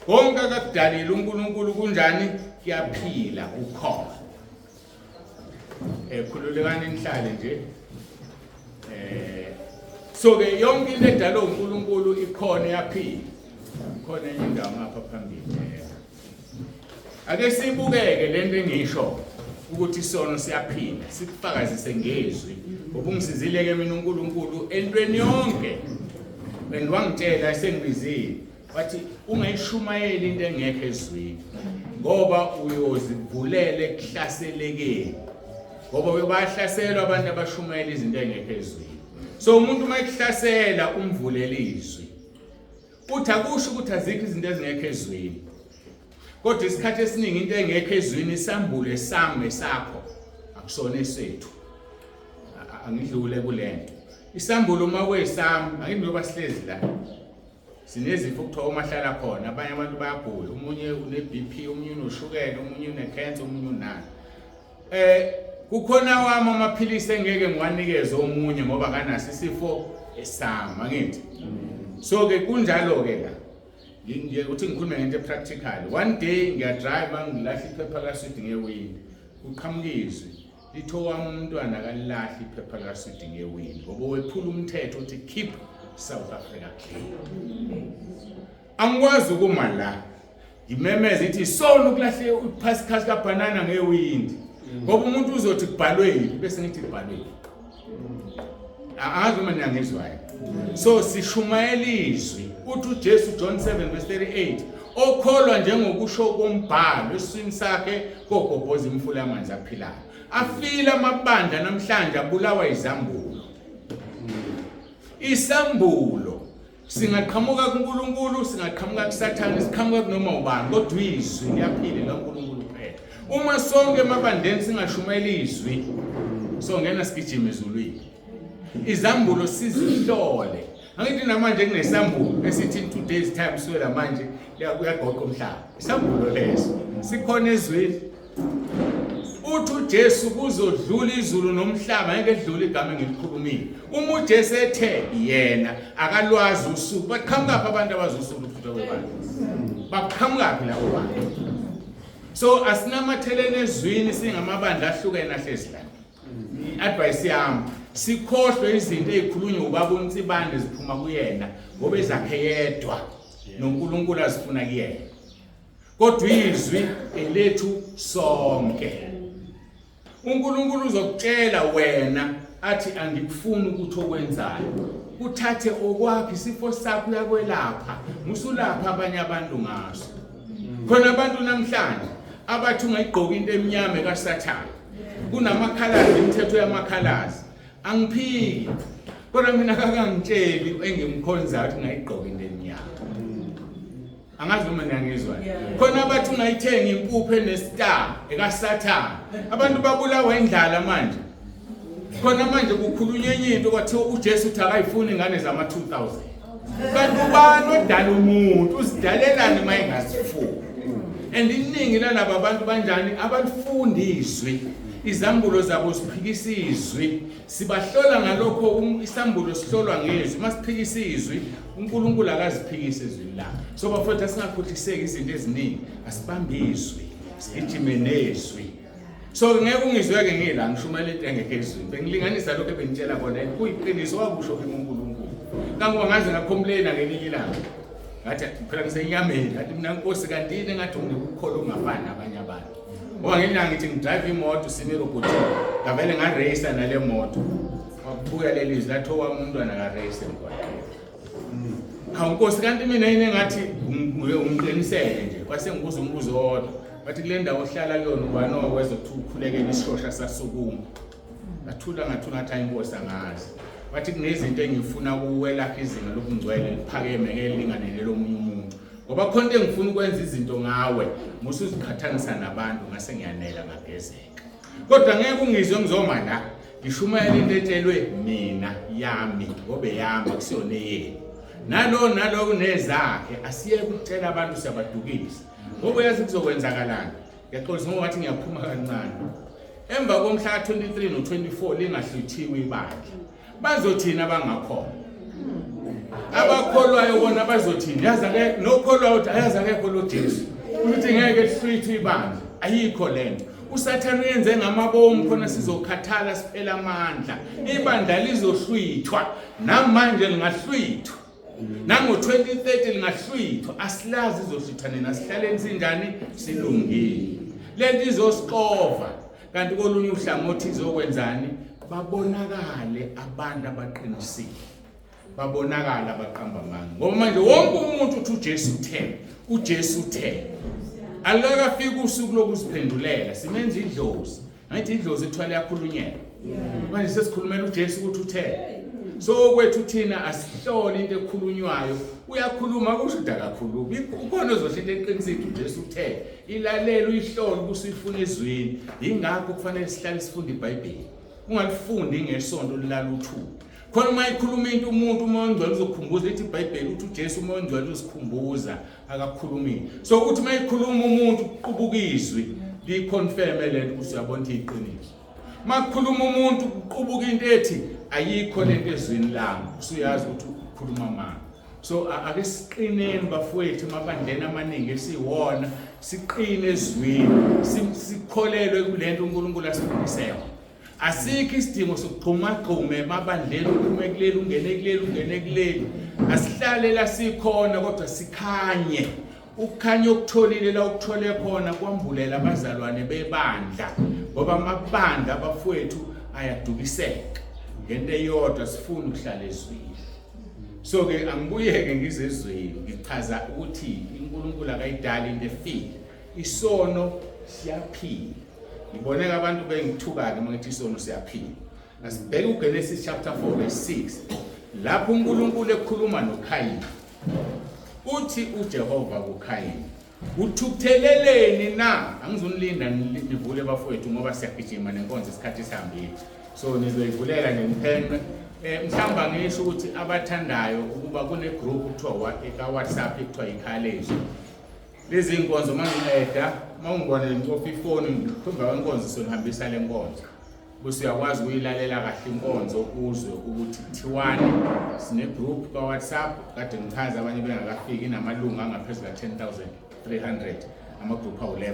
Konke akakudalile uNkulunkulu kunjani? Kuyaphila, kukhona. Khululekani nihlale nje. So ke yonke into edalwe uNkulunkulu ikhona iyaphila. Khona enye indawo ngapha phambili. Ake sibukeke lento engisho ukuthi isono siyaphila, sikufakazise ngezwi. Ngoba ungisizile ke mina uNkulunkulu entweni yonke. And wangitshela esengibizile wathi ungayishumayeli into engekho ezwini ngoba uyozivulela ekuhlaselekeni. Ngoba uyobahlaselwa abantu abashumayela izinto engekho ezwini. So umuntu uma ekuhlasela umvulela izwi. Uthi akusho ukuthi azikho izinto ezingekho ezwini. Kodwa isikhathi esiningi into engekho ezwini isambule sami esakho akusona esethu. Angidlule kulento. Isambulo uma kuyisami, angithi ngoba sihlezi la. Sinezifo kuthiwa omahlala khona, abanye abantu bayagula, omunye une-BP, omunye unoshukela, omunye une-cancer, omunye unani. Kukhona wami amaphilisi engeke ngiwanikeze omunye ngoba akanaso isifo esami, angithi? So ke kunjalo ke la. Ngiye ukuthi ngikhulume ngento practical. One day ngiyadrive ngilahla iphepha kaswidi ngewindi. Kuqhamuka izwi lithi owami umntwana akalilahli iphepha kaswidi ngewindi ngoba wephula umthetho uthi keep South Africa clean. Angikwazi ukuma la ngimemeze ithi sona ukulahle uphasikhasi kabhanana ngewindi ngoba umuntu uzothi kubhalweni bese ngithi kubhalweni. Angazi uma niyangizwayo. So sishumayela izwi. Uthi uJesu John 7 verse 38 okholwa njengokusho kombhalo esiswini sakhe kogobhoza imifula yamanzi aphilayo. Afile amabandla namhlanje abulawa izambulo. Isambulo singaqhamuka kuNkulunkulu, singaqhamuka kuSathane, siqhamuka kunoma ubani, kodwa izwi liyaphila likaNkulunkulu kuphela. Uma sonke emabandleni singashumayela izwi, songena sigijima ezulwini. Izambulo sizihlole. Angithi namanje kunesambulo esithi in 2 days time suwela manje uyagoqa umhlaba. Isambulo leso sikhona ezwini. Uthi uJesu kuzodlula izulu nomhlaba ngeke edlule igama engilikhulumile. Uma uJesu ethe yena akalwazi usuku, baqhamukaphi abantu abazi usuku lokufika kwebandla? Baqhamukaphi labo bantu? So asinamathelene ezwini singamabandla ahlukene ahlezi la. I-advice yami, sikhohlwe izinto ezikhulunywa ubaba uNtsibande ziphuma kuyena ngoba ezakhe yedwa noNkulunkulu azifuna kuyena. Kodwa izwi elethu sonke. uNkulunkulu uzokutshela wena athi angikufuni ukuthi okwenzayo kuthathe okwakho isifo sakho uyakwelapha musulapha abanye abantu ngaso. Khona abantu namhlanje abathi ungayigqoka into emnyama kaSathane, kunamakhalazi, imithetho yamakhalazi, angiphiki, kodwa mina kakangitsheli engimkhonzayo ukuthi ngayigqoka into emnyama. Angazi noma niyangizwa. Khona abathi ungayithenga impuphu enestar ekaSathane. Abantu babulawa indlala manje. Khona manje kukhulunywa enye into, kwathiwa uJesu uthi akayifuni ingane zama 2000. Kanti ubani odala umuntu uzidalelani uma engazifuni? And iningi lalaba bantu banjani abalifundi izwi. Izambulo zabo ziphikisa izwi. Sibahlola ngalokho, isambulo sihlolwa ngezwi. Uma siphikisa izwi, uNkulunkulu akaziphikisi ezwini lakhe. So bafowethu, asingakhohliseki izinto eziningi, asibambe izwi, sigijime nezwi. So ngeke ungizweke ngila ngishumayela into engekho ezwini. Bengilinganisa lokho ebengitshela kona, kuyiqiniso wakusho kimi uNkulunkulu. Kangoba ngaze ngacomplaina ngelinye ilanga. Ngathi phela ngisenyameni, ngathi mina Nkosi kanti yini engathi unginika ukukholwa okungafani nabanye abantu. Ngoba ngelinye ilanga ngithi ngidrive imoto sime erobhotini, ngavele ngareyisa nale moto. Wabuya leli zwi lathi owami umntwana akareyise emgwaqeni. Hawu Nkosi, kanti mina yini engathi ungiqinisele nje. Kwase ngibuza umbuzo owodwa. Bathi kule ndawo ohlala kuyona ubani owakwenza ukuthi ukhulekele isishosha sasukuma. Ngathula ngathula, ngathi hayi Nkosi angazi. Bathi kunezinto engifuna kuwelakha izinga lobungcwele liphakeme ngeke lilingane nelomunye umuntu. Ngoba khona into engifuna ukwenza izinto ngawe, musuziqhathanisa nabantu ngase ngiyanela ngagezeka. Kodwa ngeke ungizwe ngizoma la ngishumayela into etshelwe mina yami ngoba yami akusiyona eyenu. Nalo nalo kunezakhe, asiyeke ukutshela abantu siyabadukisa. Ngoba uyazi kuzokwenzakalani. Ngiyaxolisa ngoba ngathi ngiyaphuma kancane. Emva komhla ka-23 no-24 lingahluthiwe ibandla, bazothini abangakholwa? Abakholwayo bona bazothini? Yazi ake nokholwayo uthi ayazi akekho lo Jesu. Ukuthi ngeke lihlwithwe ibandla. Ayikho lento. USathane uyenze ngamabomu khona sizokhathala siphela amandla. Ibandla lizohlwithwa. Namanje lingahlwithwa. Nango-2030 lingahlwithwa. Asilazi izohlwithwa nini. Asihlaleni sinjani? Silungile. Lento izosixova. Kanti kolunye uhlangothi izokwenzani? Babonakale abantu abaqinisile, babonakala abaqamba amanga. Ngoba manje wonke umuntu uthi uJesu uthe, uJesu uthe. Alukakafiki usuku lokuziphendulela, simenza idlozi. Angithi idlozi ithwala yakhulunyelwa. Manje sesikhulumela uJesu ukuthi uthe. So kwethu thina asihlole into ekhulunywayo. Uyakhuluma kusho ukuthi akakhulumi. Ukhona ozosho into eqinisile uJesu uthe. Ilalela uyihlole ubusuyifuna ezwini. Yingakho kufanele sihlale sifunde iBhayibheli. Ungalifundi ngesonto lilala uthuli. Khona uma ikhuluma into umuntu uMoya oNgcwele uzokukhumbuza, lithi iBhayibheli uthi uJesu uMoya oNgcwele usikhumbuza akakhulumile. So uthi uma ikhuluma umuntu kuqubuka izwi liyiconfirme lento ukuthi uyabona ukuthi iqiniso. Uma kukhuluma umuntu kuqubuka into ethi ayikho lento ezwini lami, usuyazi ukuthi ukhuluma amanga. So ake siqineni bafowethu emabandleni amaningi esiwona, siqine ezwini, sikholelwe kulento uNkulunkulu asifundise yona. Asikho isidingo sokugxumagxuma emabandleni, uphume kuleli ungene kuleli ungene kuleli. Asihlale la sikhona kodwa sikhanye. Ukukhanya okutholile la ukuthole khona kwambulela abazalwane bebandla, ngoba amabandla abafowethu ayadukiseka ngento eyodwa, sifuna ukuhlala ezwini. So ke angibuyeke ngize ezweni, ngichaza ukuthi uNkulunkulu akayidali into efile. Isono siyaphila. Ngiboneka abantu bengithuka-ke uma ngithi isono siyaphila. Asibheke uGenesis chapter 4 verse 6 lapho uNkulunkulu ekhuluma noKhayini. Uthi uJehova kuKhayini, uthukutheleleni na? Angizunilinda nivule bafowethu ngoba siyagijima nenkonzo isikhathi sihambile. So nizoyivulela nje niphenqe. Mhlawumbe angisho ukuthi abathandayo ukuba kune group kuthiwa eka WhatsApp kuthiwa iKhalezwi. Lezi nkonzo mangiqeda mawungibona ngicofa ifoni ngikhomba kwenkonzo sonihambisa le nkonzo. Bese uyakwazi ukuyilalela kahle inkonzo uzwe ukuthi kuthiwani. Sine group ka WhatsApp kade ngichaza abanye bengakafiki, inamalungu angaphezu ka 10,300, ama group awu 11.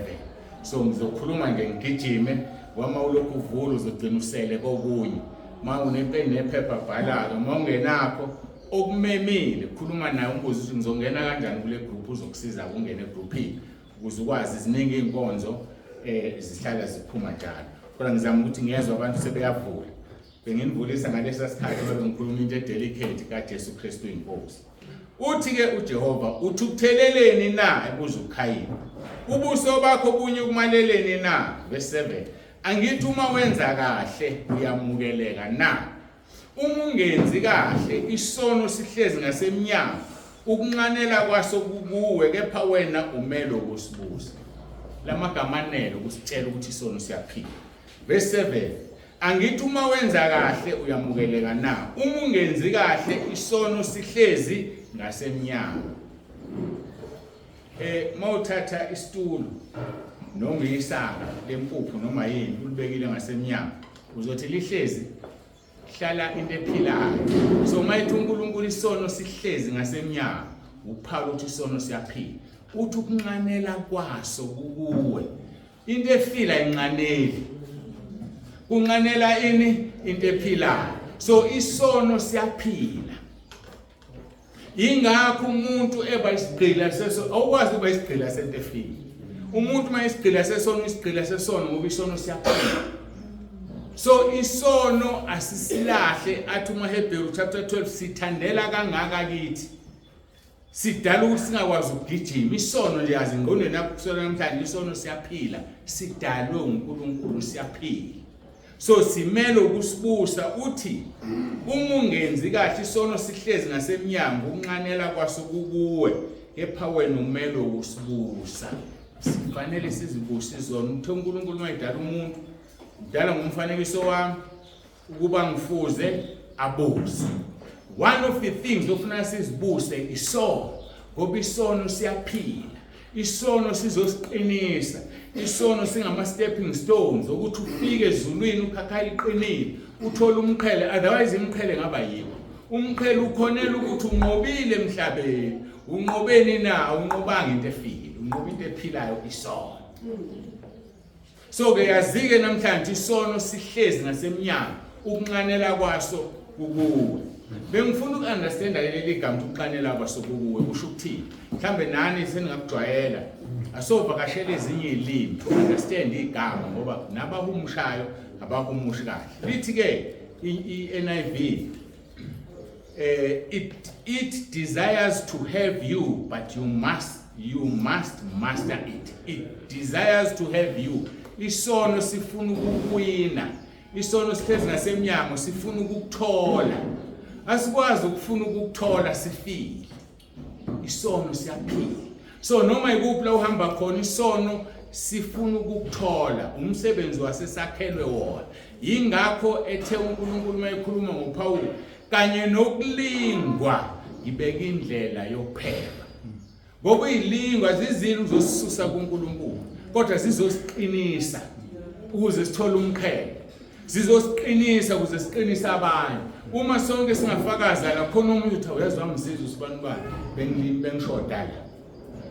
So ngizokhuluma nje ngigijime, wama ulokhu uvula uzogcina usele kokunye. Uma unepeni nephepha bhala-ke, uma ungenakho okumemile khuluma naye umbuze ukuthi ngizongena kanjani kule group, uzokusiza ungene egrouphini ukuze ukwazi. Ziningi iy'nkonzo zihlala ziphuma njalo, kodwa ngizama ukuthi ngiyezwa abantu sebeyavula. Benginivulisa ngalesa sikhathi ngoba ngikhuluma into edelicate kaJesu Kristu inkosi. Uthi-ke uJehova, uthukutheleleni na? Ebuza uKhayini. Ubuso bakho bunye ukumaleleni na? Verse 7. Angithi uma wenza kahle uyamukeleka na? Uma ungenzi kahle isono sihlezi ngasemnyango, ukunxanela kwaso kukuwe, kepha wena umele ukusibusa. Lamagama anele ukusitshela ukuthi isono siyaphila. Verse 7. Angithi uma wenza kahle uyamukeleka na? Uma ungenzi kahle isono sihlezi ngasemnyango. Mawuthatha isitulo noma isaka lempuphu noma yini ulibekile ngasemnyango, uzothi lihlezi hlala into ephilayo. So mayithi uNkulunkulu isono sihlezi ngasemnyango, uphawu ukuthi isono siyaphila. Uthi ukunxanela kwaso kukuwe. Into efila inxaneli. Kunxanela ini? Into ephilayo. So isono siyaphila. Ingakho umuntu eba isigqila seso, awukwazi ukuba isigqila sento efile. Umuntu uma isigqila sesono, isigqila sesono ngoba isono siyaphila. So isono asisilahle, athi umaHebheru chapter 12 sithandela kangaka kithi. Sidala ukuthi singakwazi ukugijima. Isono nje yazi engqondweni yakho kusona namhlanje, isono siyaphila, sidalwe uNkulunkulu, siyaphila. So simele ukusibusa. Uthi uma ungenzi kahle isono sihlezi ngasemnyango, ukunxanela kwaso kukuwe, kepha wena umele ukusibusa. Sifanele sizibuse izono. Uthe uNkulunkulu uma edala umuntu, udala ngomfanekiso wami ukuba ngifuze abuse. One of the things ofuna sizibuse isono, ngoba isono siyaphila. Isono sizosiqinisa. Isono singama stepping stones ukuthi ufike ezulwini ukhakha liqinile, uthole umqhele, otherwise imqhele ngaba yikho. Umqhele ukhonela ukuthi unqobile emhlabeni. Unqobeni na? Unqobanga into efile, unqoba into ephilayo, isono. So ke yazike namhlanje isono sihlezi ngasemnyango, ukunxanela kwaso kukuwe. Bengifuna uku-understanda leli gama ukuthi ukunxanela kwaso kukuwe kusho ukuthini. Mhlambe nani seningakujwayela, asovakashela ezinye izilimi to understand igama, ngoba nabahumushayo abahumushi kahle. Lithi ke i-NIV, it desires to have you, but you must master it. It desires to have you. Isono sifuna ukukuwina. Isono sihlezi ngasemnyango, sifuna ukukuthola. Asikwazi ukufuna ukukuthola sifile. Isono siyaphila. So noma ikuphi la uhamba khona, isono sifuna ukukuthola. Umsebenzi wasesakhelwe wona. Yingakho ethe uNkulunkulu uma ekhuluma ngoPawulu kanye nokulingwa, ngibeka indlela yokuphepha, ngoba izilingwa zizile uzosisusa kuNkulunkulu, kodwa zizosiqinisa ukuze sithole umqhele, zizosiqinisa ukuze siqinise abanye. Uma sonke singafakaza la khona, omunye uthi, "Uyazi wangisiza usibani bani, bengishoda la."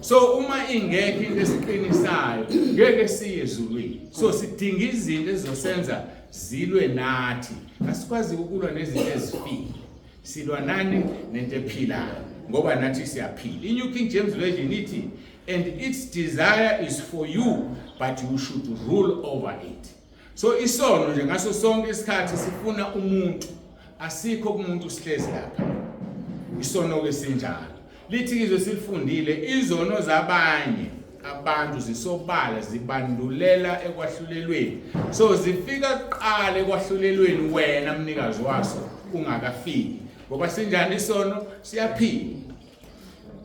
So uma ingekho into esiqinisayo, ngeke siye ezulwini. So sidinga izinto ezizosenza zilwe nathi. Asikwazi ukulwa nezinto ezifile, silwa nani? Nento ephilayo, ngoba nathi siyaphila. I-New King James Version ithi, "And its desire is for you, but you should rule over it." So isono nje ngaso sonke isikhathi sifuna umuntu, asikho kumuntu, sihlezi lapha. Isono ke sinjalo. Lithi izwe silifundile, izono zabanye abantu zisobala, zibandulela ekwahlulelweni. So zifika kuqala ekwahlulelweni wena mnikazi waso ungakafiki, ngoba sinjani isono? Siyaphila.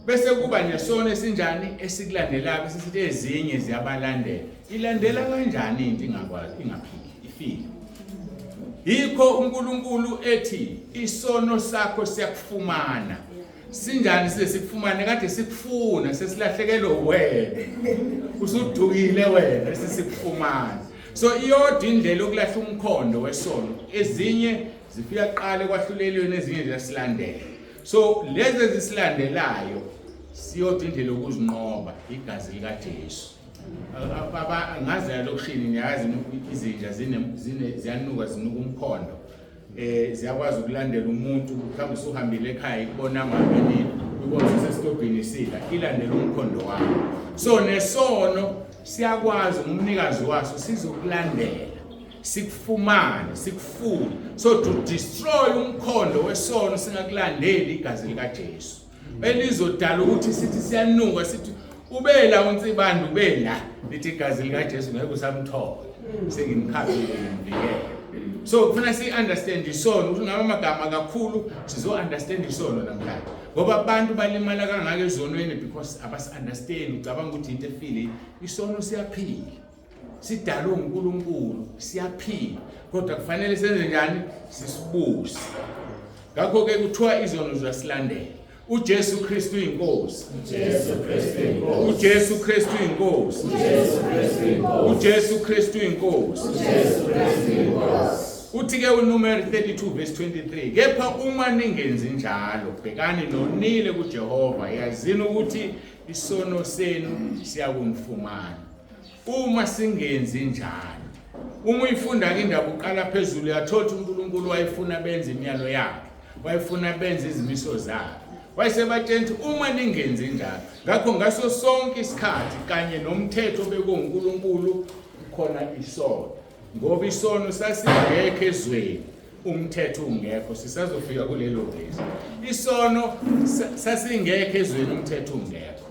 Bese kuba nesono esinjani esikulandelayo, bese sithi ezinye ziyabalandela. Ilandela kanjani into ingakwazi, ingaphili, ifile? Yikho uNkulunkulu ethi isono sakho siyakufumana. Sinjani size sikufumane? Kade sikufuna, sesilahlekelwe wena, usudukile wena, sesikufumana. So iyodwa indlela yokulahla umkhondo wesono. Ezinye zifika kuqala ekwahlulelweni, ezinye ziyasilandela. So lezi ezisilandelayo, siyodwa indlela yokuzinqoba, igazi likaJesu. Ngazi elokishini niyazi izinja zine zine ziyanuka, zinuka umkhondo. Ziyakwazi ukulandela umuntu, mhlawumbe usuhambile ekhaya, ikubona nini, ikubona usesitobhini sidla, ilandela umkhondo wakho. So nesono siyakwazi ngumnikazi waso, sizokulandela, sikufumane, sikufune. So to destroy umkhondo wesono singakulandeli, igazi likaJesu elizodala ukuthi sithi siyanuka, sithi ubela uNsibande, ubela, lithi igazi likaJesu ngeke usamthola, sengimkhaphile, ngimvikele. So kufuna si-understand isono, ukuthi ngabe amagama kakhulu sizo-understand isono namhlanje, ngoba abantu balimala kangaka ezonweni because abasi-understand. Ucabanga ukuthi into efile. Isono siyaphila, sidalwe uNkulunkulu, siyaphila, kodwa kufanele senze njani? Sisibuse. Ngakho-ke kuthiwa izono ziyasilandela. UJesu Kristu inkosi. Jesu Kristu inkosi. UJesu Kristu inkosi. Jesu Kristu inkosi. UJesu Kristu inkosi. Jesu Kristu inkosi. Uthi ke uNumeri 32 verse 23, kepha uma ningenzi njalo, bhekani, nonile kuJehova, yazini ukuthi isono senu siyakunifumana. Uma singenzi njalo, uma uyifunda ke indaba uqala phezulu, uyathola ukuthi uNkulunkulu wayefuna benze imiyalo yakhe, wayefuna benze izimiso zakhe, wayesebatshela ukuthi uma ningenzi njalo. Ngakho ngaso sonke isikhathi kanye nomthetho bekuNkulunkulu khona isono, ngoba isono sasingekho ezweni umthetho ungekho. Sisazofika kulelo vesi. Isono sasingekho ezweni umthetho ungekho,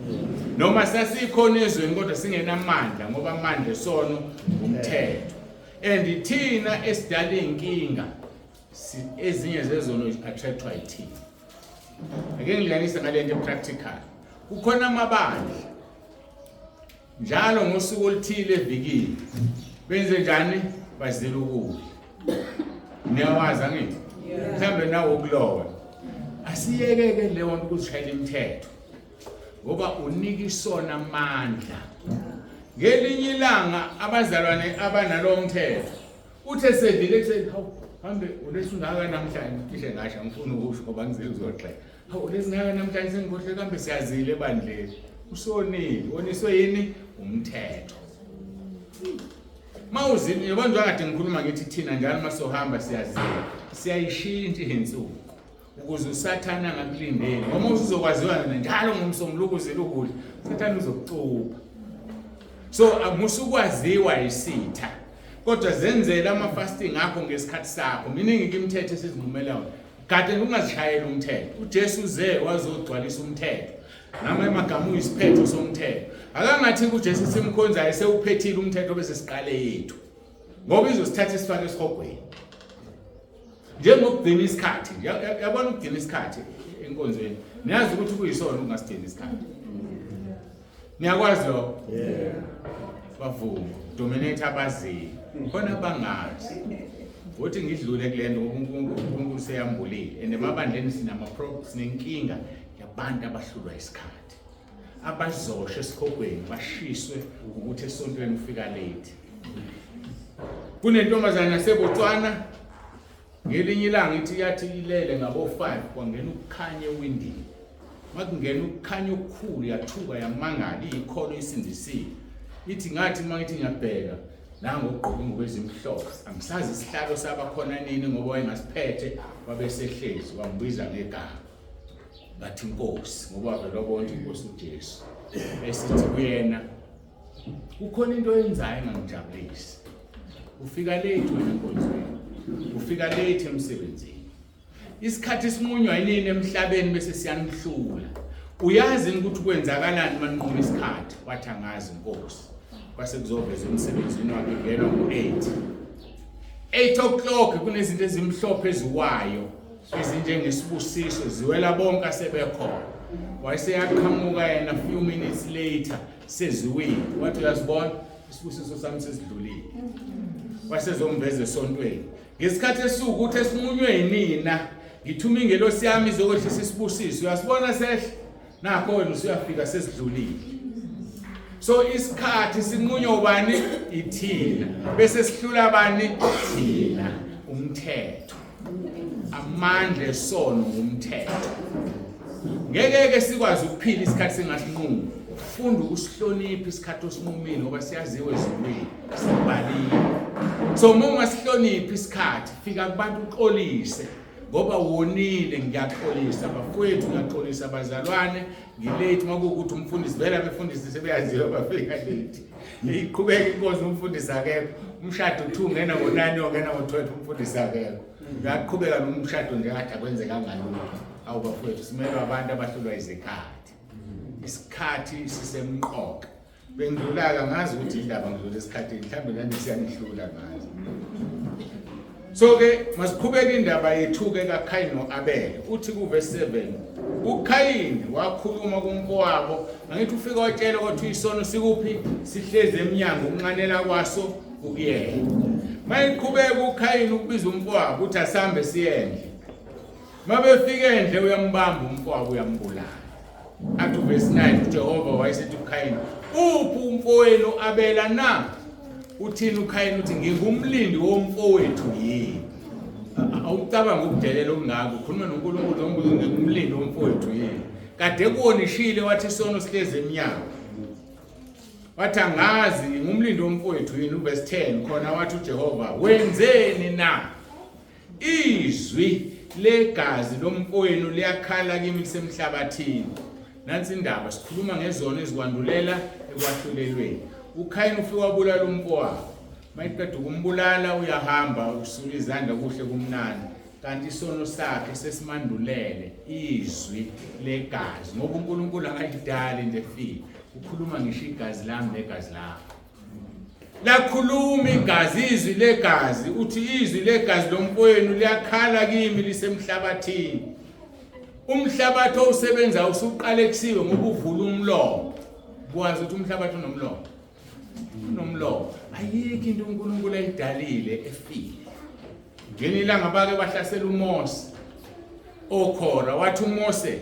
noma sasikhona ezweni kodwa singenamandla, ngoba amandla esono umthetho. And thina esidala inkinga, ezinye zezono attractwa yithina. Ake ngilinganise ngale nto practical. Kukhona amabandla njalo ngosuku oluthile evikini benze njani? Bazila ukudla. Niyawazi angithi? Mhlawumbe nawo kulona. Asiyeke-ke leyo nto ukuzishayela imithetho, ngoba unika isona amandla. Ngelinye ilanga abazalwane abanalowo mthetho, uthe sedlile ekuseni, hawu, hambe ulesungaka namhlanje, cishe ngasho, angifuni ukusho ngoba ngize kuzoxela, hawu, lesingaka namhlanje, sengikhohle, kambe siyazile ebandleni. Usonile. Woniswe yini? Umthetho. Mawuzini, yabona, njengoba kade ngikhuluma ngithi thina njalo masohamba siyazila, siyayishintsha izinsuku ukuze uSathane angakulindeli, ngoba usuzokwaziwa njalo ngomsombuluko uzila ukudla, uSathane uzokucupha. So amusukwaziwa isitha, kodwa zenzele ama-fasting akho ngesikhathi sakho. Miningi imithetho esizinqumela yona, kade ungazishayeli umthetho. UJesu uze wazogcwalisa umthetho, ngamanye amagama uyisiphetho somthetho. Akangathi kuJesu simkhonzayo sewuphethile umthetho bese siqale yethu, ngoba izosithatha isifake esihogweni. Njengokugcina isikhathi, yabona, ukugcina isikhathi enkonzweni, niyazi ukuthi kuyisona ukungasigcini isikhathi? Niyakwazi lokho? Yeah. Bavuma dominate abaziyo, khona bangazi. Uthi ngidlule kule nto ngoba uNkulunkulu seyambulile. And emabandleni sinenkinga yabantu abahlulwa isikhathi, abazosha esihogweni, bashiswe ukuthi esontweni ufika late. Kunentombazane yaseBotswana, ngelinye ilanga ithi yathi ilele ngabo 5, kwangena ukukhanya ewindini. Makungena ukukhanya okukhulu, yathuka, yamangala, iyikholo isindisiwe. Ithi ngathi uma ngithi ngiyabheka, nangu ogqoka ingubo ezimhlophe, angisazi isihlalo sabakhona nini, ngoba wayengasiphethe, wabesehlezi, wambiza ngegama, ngathi inkosi, ngoba vele wabona inkosi uJesu. Esithi kuyena, kukhona into oyenzayo engangijabulisi, ufika late wena enkonzweni, ufika late emsebenzini. Isikhathi sinqunywa yinini emhlabeni bese siyanihlula. Uyazi ukuthi kwenzakalani uma ninquma isikhathi? Wathi, angazi inkosi. Kwase kuzoveza emsebenzini wakhe ngenwa ngo-8 8 o'clock, kunezinto ezimhlophe eziwayo ezinjengesibusiso, ziwela bonke asebekhona. Wayeseyaqhamuka yena few minutes later, seziwile. Wathi, uyazibona, isibusiso sami sesidlulile. Wasezomveza esontweni ngesikhathi esiwukuthi esinqunywe yinina, ngithuma ingelosi yami izokwehlisa isibusiso, uyasibona sehle, nakho wena usuyafika, sesidlulile. So isikhathi sinqunywa ubani? Ithina. Bese sihlula bani? Thina. Umthetho, amandla esono ngumthetho. Ngeke ke sikwazi ukuphila isikhathi singasinqumi. Funda ukusihlonipha isikhathi osinqumile ngoba siyaziwa ezulwini, sibhaliwe. So uma ungasihloniphi isikhathi, fika kubantu uxolise ngoba wonile. Ngiyaxolisa bafowethu, ngiyaxolisa bazalwane, ngilate. Uma kuwukuthi umfundisi vele, abefundisi sebeyaziwa, bafika late. Iqhubeka inkonzo, umfundisi akekho. Umshado kuthiwa ungena ngo-9, ongena ngo-12, umfundisi akekho. Uyaqhubeka nomshado nje kade akwenzekanga lutho. Awu bafowethu, simelwe abantu abahlulwa izikhathi. Isikhathi sisemqoka. Bengidlula-ke, angazi ukuthi indaba ngidlula esikhathini, mhlawumbe nani siyanihlula, ngazi. So-ke masiqhubeke indaba yethu-ke kaKhayini no-Abele. Uthi kuvesi 7, uKhayini wakhuluma kumfowabo. Angithi ufike watshela ukuthi isono sikuphi? Sihlezi emnyango, ukunxanela kwaso kukuyena. Mayiqhubeka uKhayini ukubiza umfowabo ukuthi asambe siyendle. Mabefika endle uyambamba umfowabo, uyambulala. Athi uvesi 9, uJehova wayesethi kuKhayini, uphi umfowenu Abela na? Uthini uKhayini? Uthi, ngingumlindi womfowethu yini? Awucabanga ukudelela okungako, ukhuluma noNkulunkulu umbuzo, ngingumlindi womfowethu yini? Kade kuwonishile, wathi isono sihlezi emnyango. Wathi, angazi, ngingumlindi womfowethu yini? Uvesi 10 khona wathi uJehova, wenzeni na? Izwi legazi lomfowenu liyakhala kimi lisemhlabathini. Nansi indaba, sikhuluma ngezono ezikwandulela ekwahlulelweni. UKhayini ufike wabulala umfowabo. Mayiqeda ukumbulala uyahamba, usula izandla, kuhle kumnandi. Kanti isono sakhe sesimandulele izwi legazi, ngoba uNkulunkulu akayidali into efile. Ukhuluma ngisho igazi lami negazi lakho. Lakhuluma igazi, izwi legazi, uthi izwi legazi lomfowenu liyakhala kimi lisemhlabathini. Umhlabathi owusebenza usuqalekisiwe ngoba uvula umlomo. Kwazi ukuthi umhlabathi unomlomo, unomlomo. Ayikho into uNkulunkulu ayidalile efile. Ngelinye ilanga bake bahlasela uMose okhora, wathi uMose,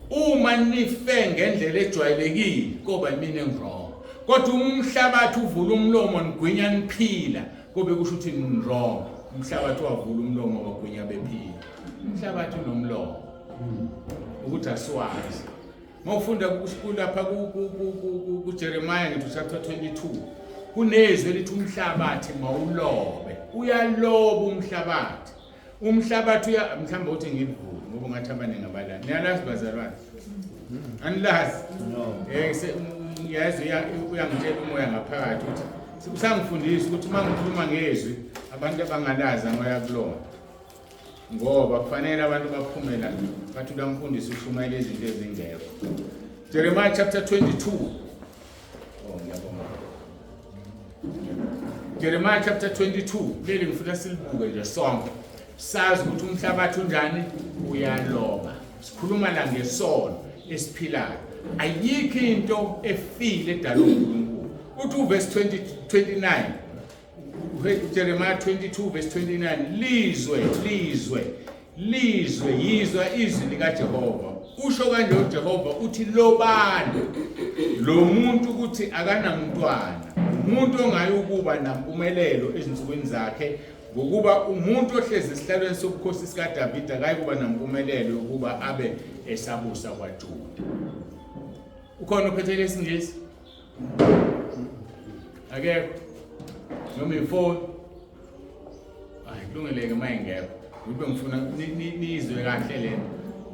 uma nife ngendlela ejwayelekile koba yimina engi-wrong, kodwa uma umhlabathi uvula umlomo nigwinya niphila, kobe kusho ukuthi ni-wrong. Umhlabathi wavula umlomo, wagwinya bephila. Umhlabathi unomlomo, ukuthi asiwazi. Mawufunda kulapha kuJeremiah, ngithi chapter 22, kunezwi elithi umhlabathi mawulobe. Uyaloba umhlabathi. Umhlabathi uya, mhlawumbe uthi ngilivule ngoba ungathi abaningi abalani. Niyalazi bazalwane? Anilazi? No. Ngiyazi uyangitshela umoya ngaphakathi ukuthi usangifundisa ukuthi uma ngikhuluma ngezwi abantu abangalazi angoya kulona, ngoba kufanele abantu baphume la bathi uyamfundisa ushumayela izinto ezingekho. Jeremiah chapter 22. Oh, ngiyabonga. Jeremiah chapter 22, leli ngifuna silibuke nje sonke, sazi ukuthi umhlabathi unjani, uyaloba. Sikhuluma la ngesono esiphilayo. Ayikho into efile edalwe uNkulunkulu. Uthi uverse 20 29, Jeremiah 22 verse 29, lizwe, lizwe, lizwe, yizwa izwi likaJehova. Usho kanje uJehova, uthi lobani lo muntu ukuthi akanamntwana, umuntu ongayukuba nampumelelo ezinsukwini zakhe, ngokuba umuntu ohlezi esihlalweni sobukhosi sikaDavide akayikuba nampumelelo yokuba abe esabusa kwaJuda. Ukhona ophethe lesingisi? Akekho. Noma ifoni? Hayi, kulungeleke uma ingekho. Ngibe ngifuna nizwe kahle lento.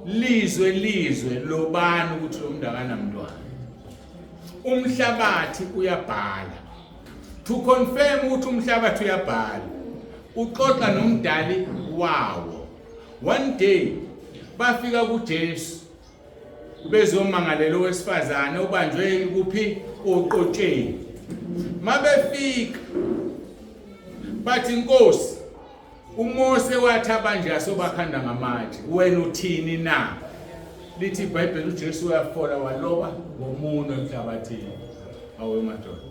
Lizwe, lizwe, lobani ukuthi lo muntu akanamntwana. Umhlabathi uyabhala. To confirm ukuthi umhlabathi uyabhala, uxoxa nomdali wawo. One day bafika kuJesu bezomangalela owesifazane obanjwe kuphi, oqotsheni. Mabefika bathi, Inkosi, uMose wathi abanje asobakhanda ngamatshe, wena uthini na? Lithi iBhayibheli uJesu uyafola, waloba ngomunwe emhlabathini. Awe madoda,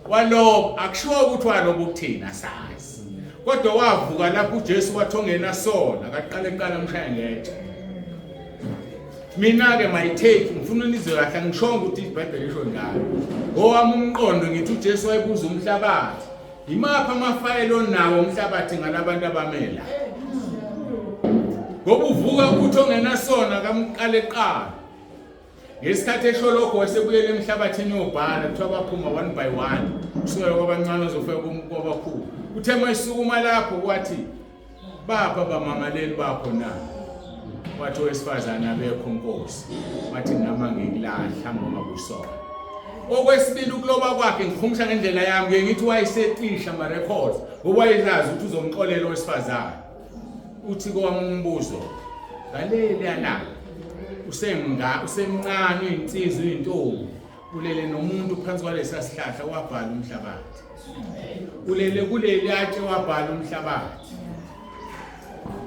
waloba. Akushiwo ukuthi waloba ukuthini, asazi, kodwa wavuka lapho uJesu wathi ongena sona akaqale eqala amshaya ngetshe. Mina-ke, my take, ngifuna nizwe kahle, angishongo ukuthi iBhayibheli lisho njalo. Ngowami umqondo ngithi uJesu wayebuza umhlabathi, imaphi amafayela onawo umhlabathi ngalabantu abamela, ngoba uvuka ukuthi ongenasona kamqale qala. Ngesikhathi esho lokho wayesebuyela emhlabathini uyobhala, kuthiwa baphuma one by one, kusukela kwabancane uzofika kwabakhulu. Uthe uma esukuma lapho wathi, bapha abamangaleli bakho na? Wathi owesifazane, abekho Nkosi. Wathi, nami angikulahla ngoba kusona. Okwesibili, ukuloba kwakhe ngikhumsha ngendlela yami, ngeke ngithi wayesecisha ama-records ngoba wayezazi ukuthi uzomxolela owesifazane. Uthi kowami umbuzo ngaleli langa usenga usemncane, uyinsizwa, uyintombi, ulele nomuntu phansi kwalesa sihlahla wabhala umhlabathi, ulele kuleli atshe wabhala umhlabathi.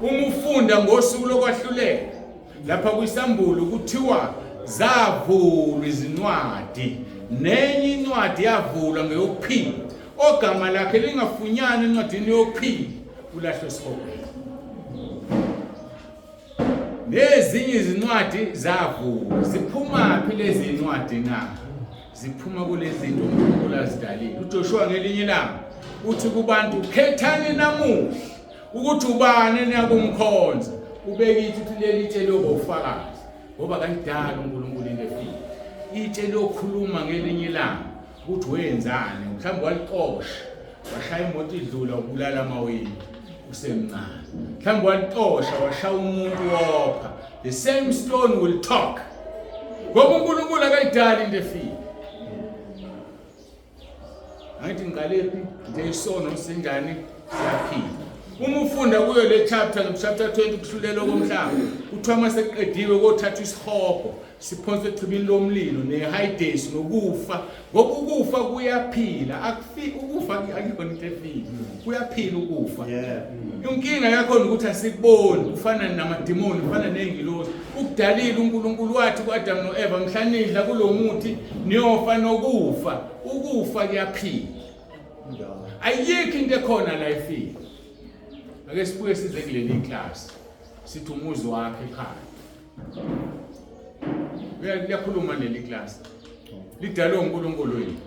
Uma ufunda ngosuku lokwahlulela lapha kwisambulo kuthiwa zavulwa izincwadi, nenye incwadi yavulwa ngeyokuphila, ogama lakhe lingafunyanwa encwadini yokuphila ulahlwe esihogweni. Nezinye izincwadi zavulwa. Ziphumaphi lezi zincwadi na? Ziphuma kulezi zinto uNkulunkulu azidalile. UJoshua ngelinye ilanga uthi kubantu, khethani namuhla ukuthi ubani eniyakumkhonza. Ubeka itshe, uthi leli tshe liyoba ufakazi, ngoba kayidali uNkulunkulu into efile. Itshe liyokhuluma ngelinye ilanga ukuthi wenzani, mhlawumbe walixosha washaya imoto idlula, ubulala amawindi usemncane, mhlawumbe walixosha washaya umuntu wopha. The same stone will talk, ngoba uNkulunkulu akayidali into efile. Angithi ngiqalephi nje, isono sinjani? Siyaphila. Uma ufunda kuyo le chapter, chapter 20, kuhlulelwa komhlaba, kuthiwa uma sekuqediwe kothatha isihogo siphonswe echibini lomlilo neHades nokufa, ngoba ukufa kuyaphila. Akufi ukufa, akuyona into efile, kuyaphila ukufa. Inkinga yakhona ukuthi asikuboni. Kufana namadimoni, kufana ney'ngilosi. Ukudalile uNkulunkulu, wathi ku-Adamu no-Eva, mhla nidla kulo muthi niyofa nokufa. Ukufa kuyaphila. Ayikho into ekhona la efile. Ake sibuye size kuleli class, sithi umuzi wakhe ekhaya liyakhuluma. Leli class lidalwe uNkulunkulu yini?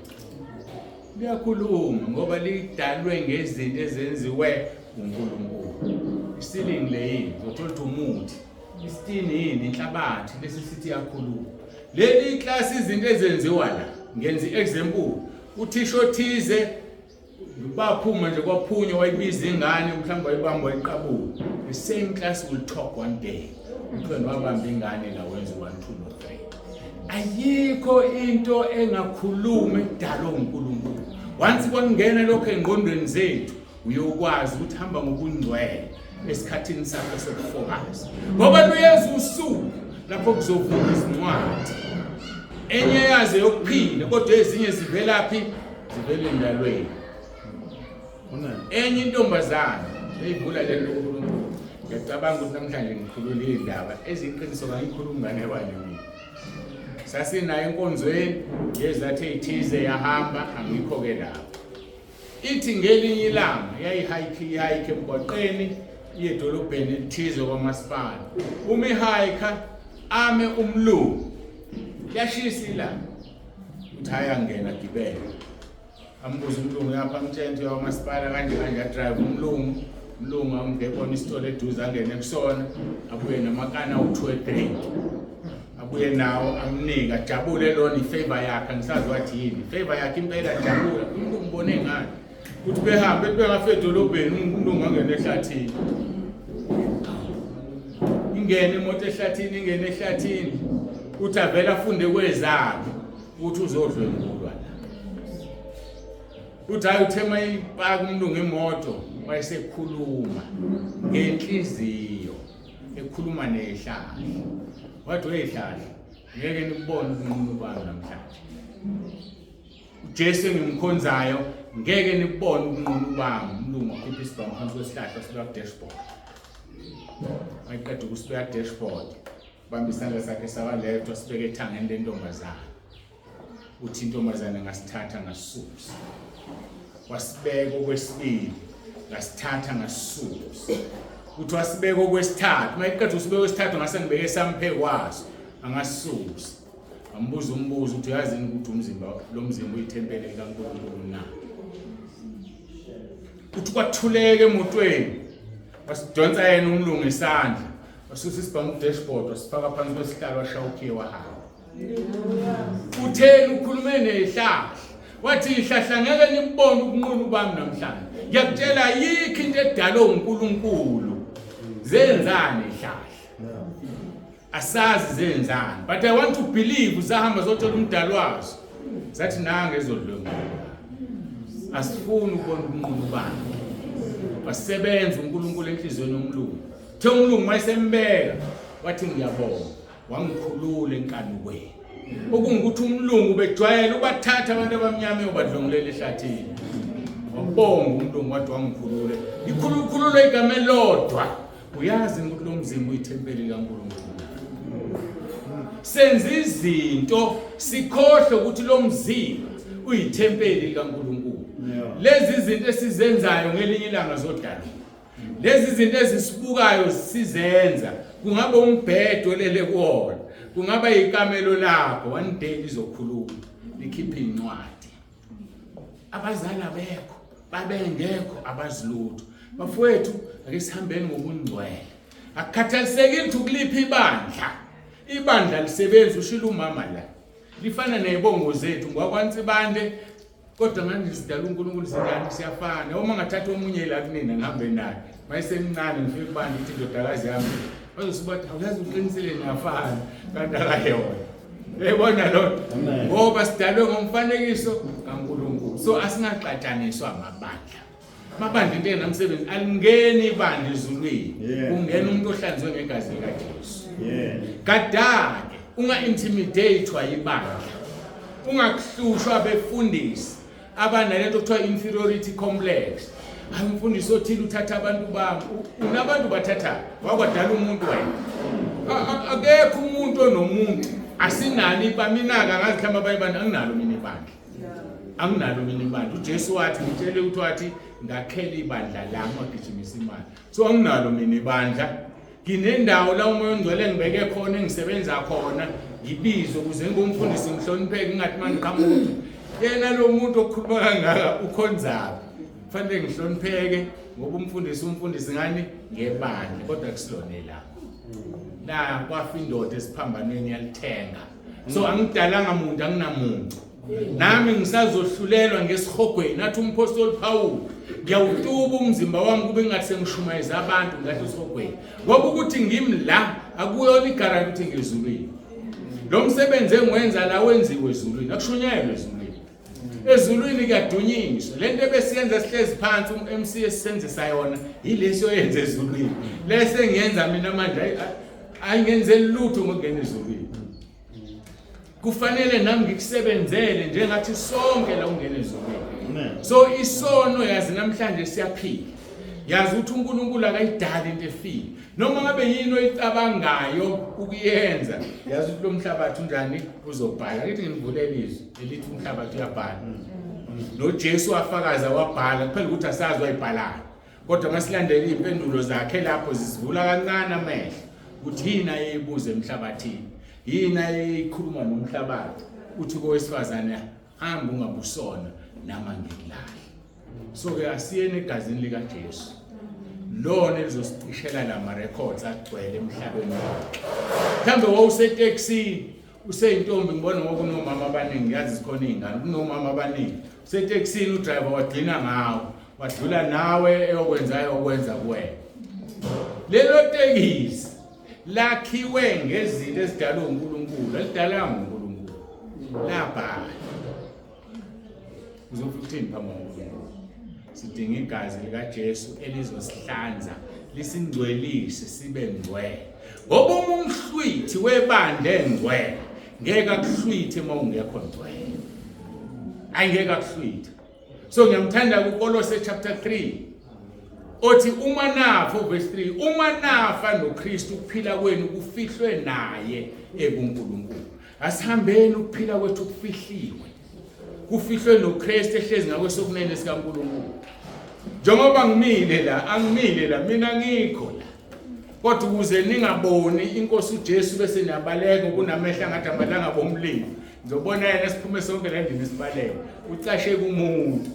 Liyakhuluma ngoba lidalwe ngezinto ezenziwe uNkulunkulu. I-ceiling le yini? Uzothola ukuthi umuthi. Isitini yini? Inhlabathi. Lesi sithi iyakhuluma leli class. Izinto ezenziwa la, ngenza i-example, uthisha othize baphuma nje, kwaphunywa, wayibiza ingane, mhlawumbe wayibamba, wayiqabula. The same class will talk one day, mhlawumbe wabamba ingane la, wenza 1 2 no 3. Ayikho into engakhuluma edalwa uNkulunkulu. Once kwangena lokho engqondweni zethu, uyokwazi ukuthi hamba ngobungcwele esikhathini sakho sokufokasa, ngoba luyeza usuku lapho kuzovulwa izincwadi, enye yazo yokuphila, kodwa ezinye zivelaphi? Zivela endalweni. Enye intombazane eyivula le nto uNkulunkulu, ngiyacabanga ukuthi namhlanje ngikhulula iy'ndaba eziyiqiniso, kangikhulumi nganekwane mina. Sasinayo enkonzweni ngezathu ey'thize, yahamba, angikho-ke lapho. Ithi ngelinye ilanga yayihayikhe, ihayikhe emgwaqeni iye edolobheni elithize kwamasipala. Uma ihayikha, ame umlungu, liyashisa ilanga, uthi hhayi, angena gibele. Ambuze umlungu yapha, amtshela ukuthi uyakwamasipala kanje kanje. Adrive umlungu, umlungu amngebona isitolo eduze, angene kusona, abuye namakana awu-2 e-drink, abuye nawo, amnike, ajabule lona. I-favor yakhe, angisazi wathi yini i-favor yakhe impela, ajabula umuntu umbone ngani. Uthi behambe, ethi bengafika edolobheni, umlungu angene ehlathini, ingene imoto ehlathini, ingene ehlathini. Uthi avele afunde kwezakhe ukuthi uzodlwengulwa la. Uthi hayi, uthe mayipaka umlungu imoto, wayesekhuluma ngenhliziyo, ekhuluma nehlahla, wathi, weyihlahla, ngeke nikubone ukunqunu bami namhlanje. UJesu engimkhonzayo, ngeke nikubone ukunqunu bami. Umlungu wakhipha isibhamu phansi kwesihlahla, sibeka ku-dashboard. Wayiqeda ukusibeka dashboard, bamba isandla sakhe saka-left, wasibeka ethangeni lentombazane. Uthi intombazane, ngasithatha ngasisusa. Wasibeka okwesibili, ngasithatha ngasisusa. Uthi wasibeka okwesithathu, uma iqeda usibeka okwesithathu, ngase ngibeke samphe kwaso, angasisusa. Ambuza umbuzo ukuthi, uyazini ukuthi umzimba lo mzimba uyithempeli likaNkulunkulu na? Uthi kwathuleka emotweni, wasidonsa yena umlungu isandla, wasusa isibhamu ku-dashboard, wasifaka phansi kwesihlalo, washaya ukhiye, wahamba. Utheni ukhulume nezihlahla wathi ihlahla ngeke nibone ukunqunu bami namhlanje. Ngiyakutshela yikho into edalwe uNkulunkulu. Zenzani ihlahla? Asazi zenzani but I want to believe usahamba zothola umdali wazo. Sathi nange ezodlwengula. Asifuni ukubona ukunqunu bakhe. Wasebenza uNkulunkulu enhliziyweni yomlungu. Uthe umlungu mayesembeka wathi ngiyabonga wangikhulula enkanukweni. Okungukuthi umlungu bejwayele ubathatha abantu abamnyama eyobadlongulela ehlathini. Wabonga umlungu wathi wangikhulule. Ikhulukhululwe igama elodwa. Uyazi ukuthi lo mzimba uyithempeli likaNkulunkulu. Senza izinto sikhohlwe ukuthi lo mzimba uyithempeli likaNkulunkulu. Lezi zinto esizenzayo ngelinye ilanga zodalwa. Lezi zinto ezisibukayo sizenza kungaba umbhedo olele kuwona, kungaba ikamelo lakho, one day lizokhuluma likhiphe incwadi. Abazali abekho, babengekho abazilutho. Bafowethu ake sihambeni ngobungcwele. Akukhathaliseki ukuthi ukuliphi ibandla. Ibandla lisebenza ushilo umama la. Lifana nezibongo zethu ngwakwaNsibande kodwa manje sidala uNkulunkulu sinjani siyafana. Uma ngathatha omunye la kunina ngihambe naye. Mayisemncane ngifike kubani ngithi indodakazi yami. Bazosubathi awuyazi uqinisile niyafana kanti akayona. Uyayibona lo ngoba sidalwe ngomfanekiso kaNkulunkulu. So asingaxatshaniswa amabandla. Amabandla into engenamsebenzi alingeni ibandla ezulwini. Kungena umuntu ohlanzwe ngegazi likaJesu. Kadake unga-intimidatwa ibandla. Ungakuhlushwa abefundisi abanalento okuthiwa inferiority complex. Hayi umfundisi othile uthatha abantu bami. Unabantu bathatha wakwadala umuntu wena. Akekho umuntu onomuntu. Asinalo ibandla. Mina-ke angazi mhlawumbe abanye abantu anginalo mina ibandla. Anginalo mina ibandla. UJesu wathi ngitshele ukuthi wathi ngakhela ibandla lami wagijimisa imali. So anginalo mina ibandla. Nginendawo la uMoya oNgcwele ngibeke khona engisebenza khona ngibizwe ukuze ngumfundisi ngihlonipheke ngingathi mangiqhamuka ukuthi yena lo muntu okhuluma kangaka ukhonzaphi. Kufanele ngihlonipheke ngoba umfundisi umfundisi ngani ngebandla kodwa kusilona elami. La kwafa indoda esiphambanweni yalithenga. So angidalanga muntu anginamuntu. Nami ngisazohlulelwa ngesihogweni athi umphostoli Paul ngiyawutuba umzimba wami kube ngathi sengishumayeza abantu ngathi esihogweni ngoba ukuthi ngimi la akuyona igaranti ukuthi ngezulwini. Lo msebenzi engiwenza la wenziwe ezulwini akushunyayelwe ezulwini. Ezulwini kuyadunyiswa. Lento ebesiyenza sihlezi phansi um-MC esisenzisa yona yilesi oyenza ezulwini. Lese engiyenza mina manje ayingenzeli lutho ngokungena ezulwini. Kufanele nami ngikusebenzele njengathi sonke la ungena ezulwini. So isono yazi namhlanje siyaphila. Yazi ukuthi uNkulunkulu akayidali into efile. Noma ngabe yini oyicabangayo ukuyenza, yazi ukuthi lo mhlabathi unjani uzobhala. Akithi ngivulele izwi elithi umhlabathi uyabhala. NoJesu wafakaza wabhala, kuphela ukuthi asazi wayibhalani. Kodwa masilandela izimpendulo zakhe lapho zisivula kancane amehlo ukuthi yini ayeyibuza emhlabathini. Yini ayeyikhuluma nomhlabathi uthi kowesifazane hamba ungabusona nama ngikulahla. So ke asiyeni egazini likaJesu. Lona elizosicishela lama records agcwele emhlabeni wonke. Mhlambe wawusetekisini useyintombi ngibona ngokunomama abaningi yazi zikhona izingane kunomama abaningi usetekisini udriver wagcina ngawo wadlula nawe eyokwenza eyokwenza kuwena. Lelo tekisi lakhiwe ngezinto ezidalwe uNkulunkulu alidalanga uNkulunkulu labhala uzofika uthini phambi kwaNkulunkulu. Sidinga igazi likaJesu elizosihlanza lisingcwelise sibe ngcwele ngoba uma umhlwithi webandla engcwele ngeke akuhlwithe uma ungekho ngcwele ayingeke akuhlwithe. So ngiyamthanda kuKolose chapter 3 othi uma nafa verse 3 uma nafa noKristu ukuphila kwenu kufihlwe naye ekuNkulunkulu. Asihambeni ukuphila kwethu kufihliwe. Kufihlwe noKristu ehlezi ngakwesokunene sikaNkulunkulu. Njengoba ngimile la, angimile la, mina ngikho la. Kodwa ukuze ningaboni inkosi uJesu bese niyabaleka kunamehla ngathi amalanga bomlilo. Ngizobona yena siphume sonke la endlini sibaleke. Ucashe kumuntu.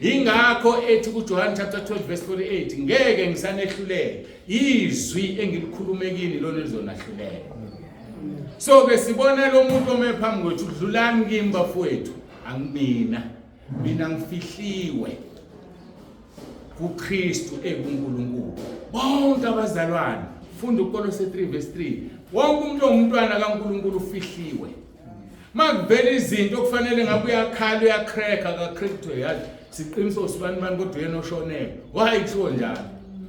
Yingakho ethi kuJohn chapter 12 verse 48 ngeke ngisanehlulela izwi engilikhulume kini lona lizonahlulela. So ke sibona lo muntu ome phambi kwethu, dlulani kimi bafowethu, angimina, mina ngifihliwe kuKristu ekuNkulunkulu. Bonke abazalwane, funda uKolose 3 verse 3. Wonke umuntu ongumntwana kaNkulunkulu ufihliwe. Makuvela izinto okufanele ngabe uyakhala uyacrack akacrack yazi siqiniso sibani bani kodwa uyena oshonele. Why kuthiwa njalo?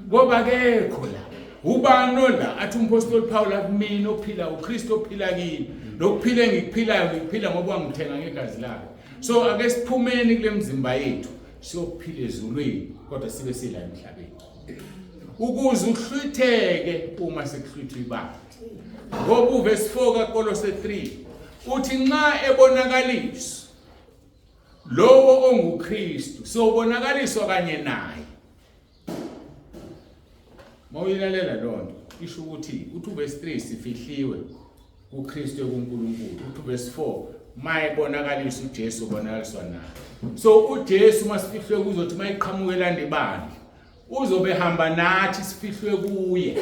Ngoba akekho la. Ubani ola athi umpostoli Paul akumina ophila uKristu ophila kimi. Lokuphila engikuphilayo ngikuphila ngoba wangithenga ngegazi lakhe. So ake siphumeni kule mzimba yethu siyophila ezulwini kodwa sibe sila emhlabeni. Ukuze uhlwitheke uma sekuhlwithwa ibandla. Ngoba uvesi 4 kaKolose 3 uthi nxa ebonakaliswa lowo onguKristu siyobonakaliswa kanye naye. Mawuyilalela lonto isho ukuthi uthi uvesi 3 sifihliwe kuKristu ekuNkulunkulu, uthi uvesi 4 mayebonakalisa uJesu ubonakaliswa naye. So uJesu masifihlwe kuzothi mayiqhamuka elanda ibandla uzobe hamba nathi sifihlwe kuye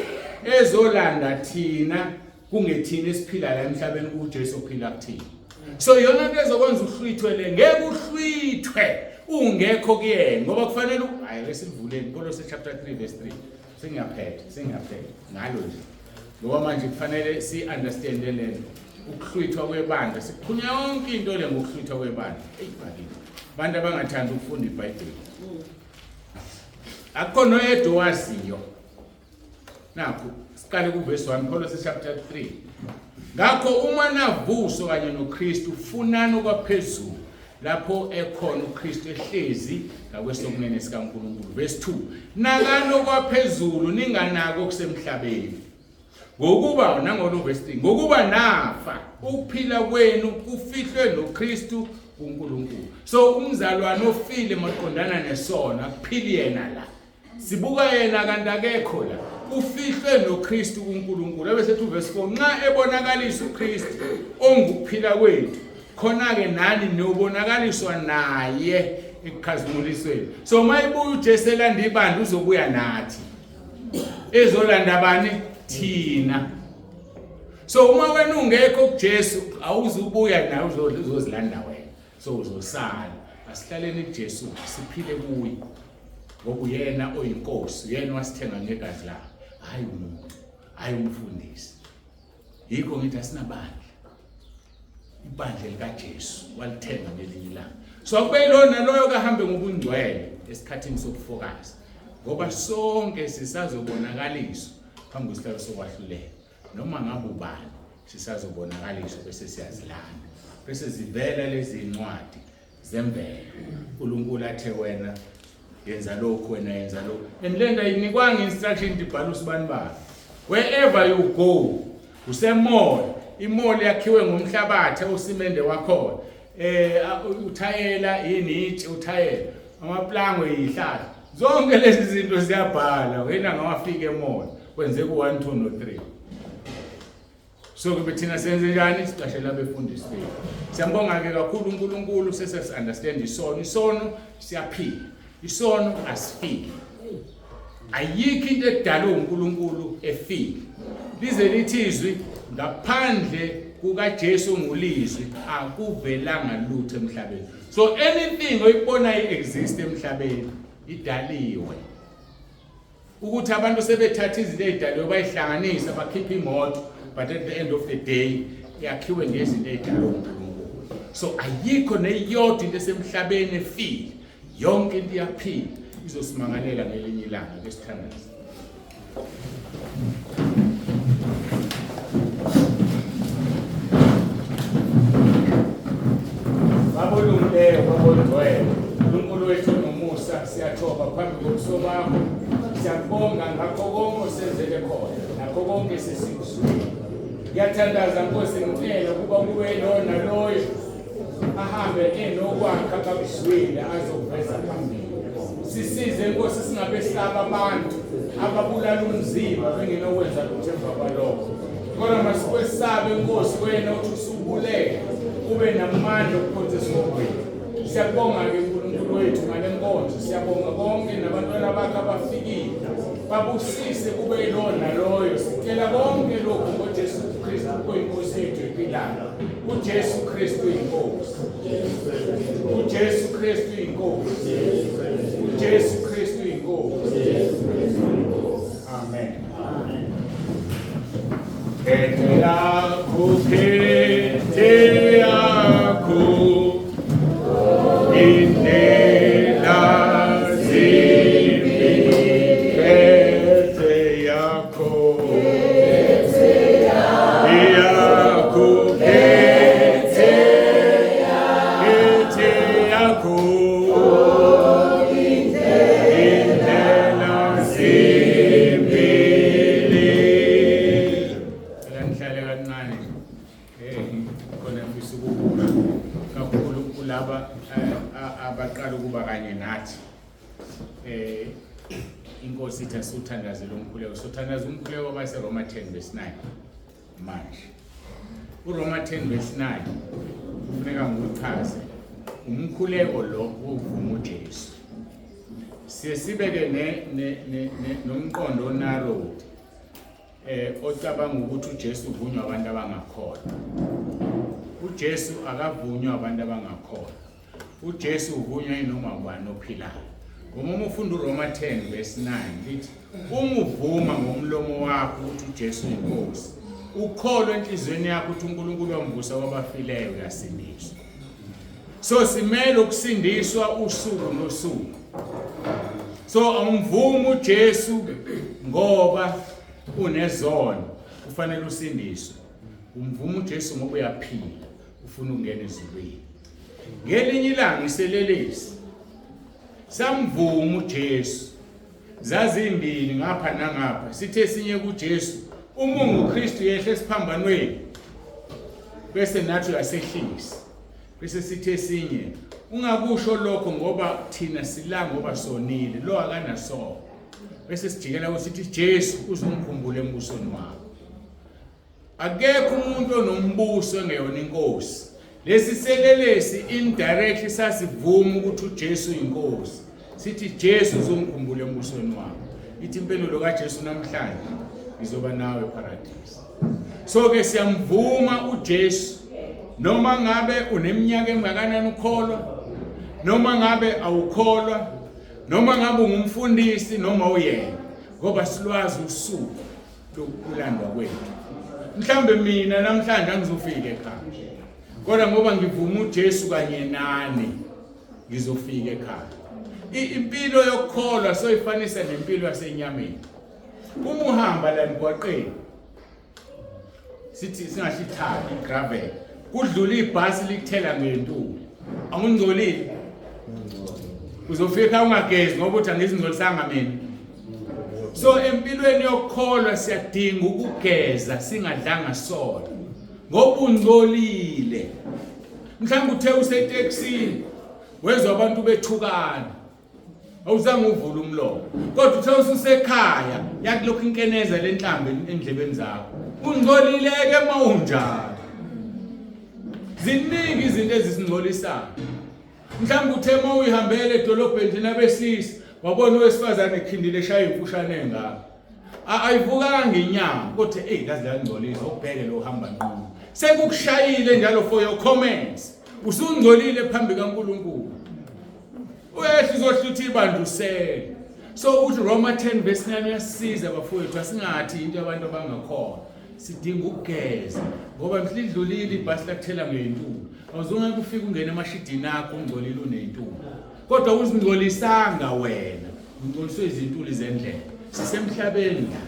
ezolanda thina kungethina esiphila la emhlabeni kuJesu ophila kuthina. So iyona nto ezokwenza uhlwithwe le, ngeke uhlwithwe ungekho kuyena ngoba kufanele hayi ake silivuleni Kolose chapter 3 verse 3. Sengiyaphetha, sengiyaphetha ngalo nje ngoba manje kufanele si-understande le nto ukuhlwithwa kwebandla. Siqhunya yonke into le ngokuhlwithwa kwebandla. Eyi bakithi, abantu abangathandi ukufunda iBhayibheli, akukho noyedwa owaziyo. Nakhu siqale kuvesi 1 Kolose chapter 3. Ngakho uma navuswa kanye noKristu, funani okwaphezulu lapho ekhona uKristu ehlezi ngakwesokunene sikaNkulunkulu. Verse 2. Nakani okwaphezulu, ninganaki okusemhlabeni. Ngokuba nangolo verse 3, ngokuba nafa, ukuphila kwenu kufihlwe noKristu kuNkulunkulu. So umzalwane ofile maqondana nesono akuphili yena la. Sibuka yena kanti akekho la. Ufihlwe noKristu kuNkulunkulu. Ebese ethi verse 4, nxa ebonakalisa uKristu ongukuphila kwethu, khona-ke nani niyobonakaliswa naye ekukhazimulisweni. So uma ibuya uJesu elanda ibandla uzobuya nathi. Ezolanda bani? Thina. So uma wena ungekho kuJesu awuzubuya naye uzozilanda wena. So uzosala. Asihlaleni kuJesu siphile kuye. Ngoba uyena oyinkosi, uyena wasithenga ngegazi lakhe. Hayi umuntu, hayi umfundisi. Yikho ngithi asinabandla. Ibandla likaJesu walithenga ngelinye ilanga. So akube lo naloyo kahambe ngobungcwele esikhathini sobufokazi. Ngoba sonke sisazobonakaliswa phambi kwesihlalo sokwahlulela. Noma ngabe ubani sisazobonakaliswa bese siyazilanda. Bese zivela lezi ncwadi zemvelo. uNkulunkulu athe wena yenza lokhu, wena yenza lokhu. And lento ayinikwanga instruction ukuthi ibhala usibani bani. Wherever you go, usemall, imall yakhiwe ngomhlabathi usimende wakhona. Uthayela yini itshe uthayela, amaplangwe yihlahla. Zonke lezi zinto ziyabhala, wena ngawafika emall, kwenzeka u1 2 no 3. So ke thina senze njani? Siqashela abefundisi bethu. Siyambonga ke kakhulu uNkulunkulu, sese understand isono. Isono siyaphila. Isono asifiki. Ayikho into edalwe uNkulunkulu efile. Lize lithi izwi ngaphandle kukaJesu ngulizwi akuvelanga lutho emhlabeni. So anything oyibona i-exist emhlabeni idaliwe. Ukuthi abantu sebethatha izinto ezidaliwe bayihlanganisa bakhipha imoto, but at the end of the day yakhiwe ngezinto ezidalwe uNkulunkulu. So ayikho neyodwa into esemhlabeni efile, yonke into iyaphila. Izosimangalela ngelinye ilanga ke sithandaze. Baba olungileyo, Baba ongcwele, uNkulunkulu wethu nomusa, siyathoba phambi kobuso bakho. Siyakubonga ngakho konke osenzele khona, nakho konke sesikuzwile. Ngiyathandaza Nkosi, ngicela ukuba kube lo naloyo ahambe enokwakhe akakuzwile azokuveza phambili. Sisize Nkosi singabesaba abantu ababulala umzimba bengenokwenza lutho emva kwalokho. Kodwa masikwesabe Nkosi wena uthi usubulele ube namandla okuphonsa esihogweni. Siyabonga-ke uNkulunkulu wethu ngale nkonzo, siyabonga bonke nabantwana bakho abafikile. Babusise kube yilowo naloyo. Sicela konke lokhu ngoJesu Kristu oyiNkosi yethu ephilayo. UJesu Kristu iNkosi. UJesu Kristu iNkosi. UJesu Kristu iNkosi. Amen. Khethe yakho, khethe yakho, indlela zimbi, khethe yakho, yakho, khethe, khethe yakho, indlela zimbili. Cela nihlale kancane. Khona ngifisa ukukusho kakhulu kulaba abaqala ukuba kanye nathi. Inkosi ithi asiwuthandazele umkhuleko. Sothandaza umkhuleko wabaseRoma 10 verse 9 manje. URoma 10 verse 9 kufuneka ngiwuchaze. Umkhuleko lo wokuvuma uJesu. Siye sibeke nomqondo onarrowed ocabanga ukuthi uJesu uvunywa abantu abangakholwa. uJesu akavunywa abantu abangakholwa. uJesu uvunywa inoma ubani ophilayo. Ngoba uma ufunda uRoma 10 verse 9 lithi uma uvuma ngomlomo wakho ukuthi uJesu uyinkosi, ukholwe enhliziyweni yakho ukuthi uNkulunkulu wamvusa kwabafileyo, uyasindiswa. So simele ukusindiswa usuku nosuku. So awumvumi uJesu ngoba unezono, kufanele usindiswe. Umvuma uJesu ngoba uyaphila, ufuna ukungena ezulwini. Ngelinye ilanga iselelesi samvuma uJesu, zazimbili ngapha nangapha, sithe esinye kuJesu, uma unguKristu yehle esiphambanweni, bese nathi uyasehlisa. Bese sithe esinye, ungakusho lokho ngoba thina sila ngoba sonile, lo akanasono. Bese sijikela ukuthi Jesu uzongikhumbula embusweni wakho. Akekho umuntu onombuso engeyona inkosi. Lesi selelesi indirectly sasivuma ukuthi uJesu uyinkosi. Sithi Jesu uzongikhumbula embusweni wakho. Ithi impendulo kaJesu namhlanje ngizoba nawe eparadise. So ke siyamvuma uJesu noma ngabe uneminyaka engakanani ukholwa, noma ngabe awukholwa, noma ngabe ungumfundisi noma uyena, ngoba silwazi usuku lokulandwa kwethu. Mhlambe mina namhlanje angizofika ekhaya, kodwa ngoba ngivuma uJesu kanye nani ngizofika ekhaya. Impilo yokukholwa soyifanisa nempilo yasenyameni. Uma uhamba la emgwaqeni, sithi singasho ithali igravel, kudlula ibhasi likuthela ngentuli, awungcolile, uzofika ungagezi ngoba uthi angizingcolisanga mina. So empilweni yokukholwa siyadinga ukugeza singadlanga sona ngoba ungcolile. Mhlawumbe uthe usetekisini wezwa abantu bethukana, awuzange uvule umlomo, kodwa uthe ususekhaya yakulokhu inkeneza lenhlambi endlebeni zakho, ungcolile-ke uma unjalo. Ziningi izinto ezisingcolisayo. Mhlawumbe uthe uma uyihambele edolobheni thina besilisa wabona owesifazane ekhindile eshaya imfushane engaka, ayivukanga inyama, kodwa eyi laze langcolisa, ubheke lo uhamba nqunu, sekukushayile njalo for your comments, usungcolile phambi kaNkulunkulu. Uyehla uzohlutha ibandla usele. So uthi Roma 10 verse 9 uyasisiza bafowethu, asingathi into abantu abangakholwa. Sidinga ukugeza ngoba mhla idlulile ibhasi lakuthela ngey'ntuli, awuzungeke ufike ungene emashidini akho ungcolile uney'ntuli, kodwa uzingcolisanga wena, ungcoliswe izintuli zendlela. Sisemhlabeni la.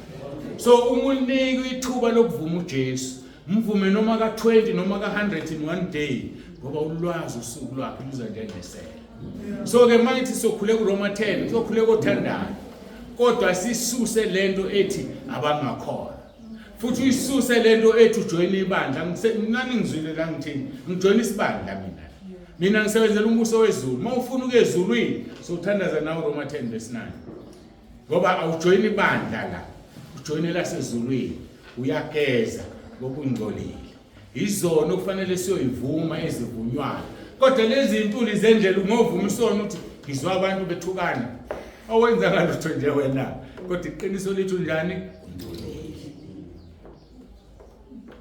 So uma unikwa ithuba lokuvuma uJesu, mvume noma ka-20 noma ka-100 in one day, ngoba ulwazi usuku lwakhe luza njengesela. So ke mangithi sokhuleka uRoma 10, sokhuleka othandayo, kodwa sisuse lento ethi abangakholwa, futhi uyisuse lento ethi ujoyina ibandla. Nani ngizwile la ngithini, ngijoyina isibandla mina, mina ngisebenzela umbuso wezulu. Uma ufuna ukuya ezulwini sothandaza nawe Roma 10 verse 9, ngoba awujoyini ibandla la, ujoyine lasezulwini. Uyageza ngoba ungcolile. Izono kufanele siyoyivuma ezivunywayo, kodwa lezi ntuli zendlela ungovuma isono uthi ngizwa abantu bethukana. Awenzanga lutho nje wena. Kodwa iqiniso lithi unjani? Ungcolile.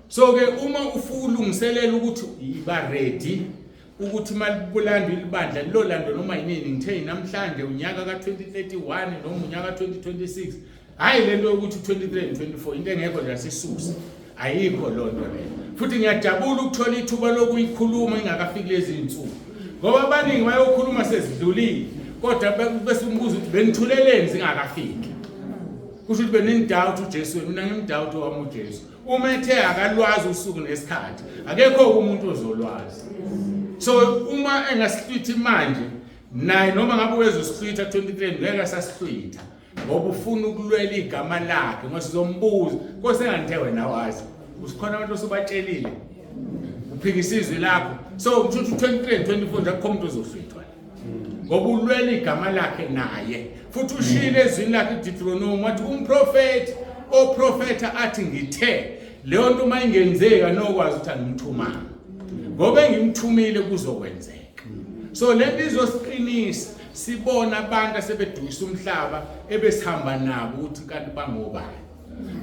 So ke uma ufulungiselela ukuthi iba ready ukuthi malibulandwa ilibandla lilolandwa noma yinini ngithe namhlanje unyaka ka-2031 noma unyaka ka-2026 hhayi le nto yokuthi 23 and 24 into engekho nje asisuse ayikho loo nto leyo futhi ngiyajabula ukuthola ithuba lokuyikhuluma ingakafiki lezi zinsuku ngoba abaningi bayokhuluma sezidlulile kodwa bese umbuza ukuthi benithuleleni zingakafiki kusho ukuthi benimdoubt uJesu wenu mina ngimdoubt owami uJesu uma ethe akalwazi usuku nesikhathi akekho umuntu ozolwazi so uma engasihlwithi manje naye noma ngabe uyezosihlwitha 23 ngeke asasihlwitha ngoba ufuna ukulwela igama lakhe ngoba sizombuza Nkosi engangithe wena wazi usikhona abantu osubatshelile uphikisa izwi lakho so kusho ukuthi 23 24 nje akukho umuntu ozohlwithwa ngoba ulwela igama lakhe naye futhi ushilo ezwini lakhe iDeuteronomy wathi umprofeti oprofetha athi ngithe leyo nto uma ingenzeka nokwazi ukuthi angimthumanga ngoba engimthumile kuzokwenzeka so lento izosiqinisa sibona abantu asebedukisa umhlaba ebesihamba nabo ukuthi kanti bangobani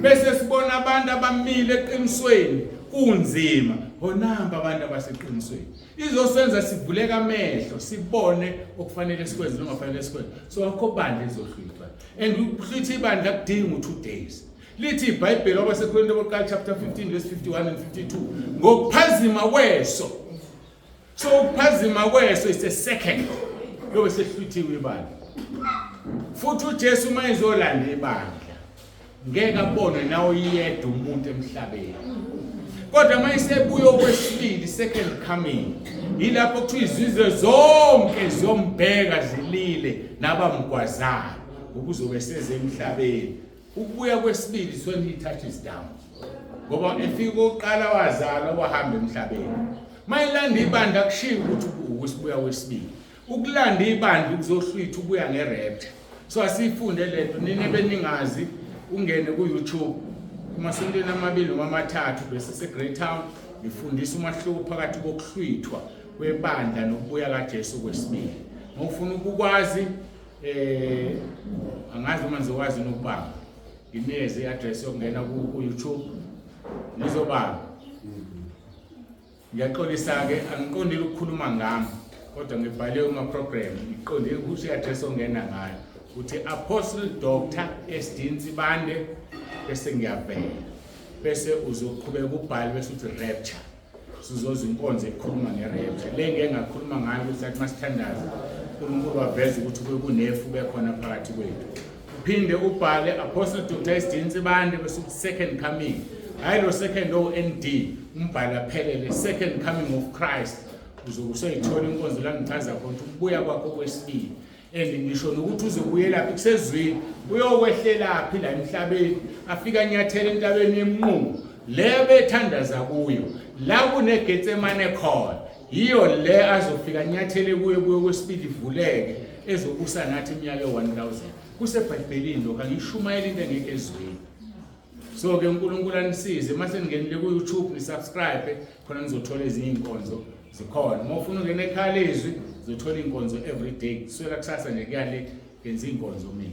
bese sibona abantu abamile eqinisweni kunzima honamba abantu abaseqinisweni izosenza sivuleke amehlo sibone okufanele sikwenze nongafanele sikwenze so akho bandla ezohlwithwa and ukuhlwitha ibandla kudinga u-two days lithi ibhayibheli wabasekhorinte bokuqala chapter 15 verse 51 and 52 ngokuphazima kweso so ukuphazima kweso is a second yobe sehlwithiwe ibandla futhi uJesu uma ezolanda ibandla ngeke abonwe nawo yedwa umuntu emhlabeni kodwa uma isebuya okwesibili second coming yilapho kuthiwa izizwe zonke ziyombheka zilile nabamgwazayo ukuzobe seze emhlabeni ukubuya kwesibili is when he touches down ngoba efika kokuqala wazalwa wahamba emhlabeni mayilanda ibandla kushiwo ukuthi ukusibuya kwesibili ukulanda ibandla ukuzohlwitha ubuya ngerapture so asiyifunde lento nini beningazi ungene ku-youtube emasontweni amabili noma amathathu bese se-Greytown ngifundisa umahluko phakathi kokuhlwithwa kwebandla nokubuya kaJesu kwesibili ngofuna ukukwazi eh angazi uma ngizokwazi nokubamba nginikeze i-address yokungena ku-YouTube nizobamba Ngiyaxolisa-ke angiqondile ukukhuluma ngami kodwa ngibhale uma-program ngiqondile ukuthi i-address ongena ngayo uthi Apostle Dr SD Nsibande bese ngiyavela bese uzoqhubeka ubhale bese uthi rapture sizozwa inkonzo ekhuluma nge-rapture le ngeke ngakhuluma ngayo ukuthi athi masithandaza uNkulunkulu waveza ukuthi kunefu bekhona phakathi kwethu uphinde ubhale Apostle Dr SD Nsibande bese uthi second coming hayi lo second o ND umbhale aphelele second coming of Christ uzobe useyithola inkonzo la ngichaza khona ukuthi ukubuya kwakho kwesibili and ngisho nokuthi uzobuyelaphi kusezwini uyokwehlelaphi la emhlabeni afika anyathele entabeni yemnqumo le bethandaza kuyo la kunegetsemane khona yiyo le azofika anyathele kuyo kuyo kwesibili ivuleke ezobusa nathi iminyaka e-1000 kusebhayibhelini lokho angishumayela into engekho ezweni so ke uNkulunkulu anisize uma seningenile ku-YouTube nisubscribe khona nizothola ezinye iy'nkonzo zikhona uma ufuna ungena ekhaya lezwi uzothola iy'nkonzo every day kusukela kusasa nje kuyale ngenza iy'nkonzo mina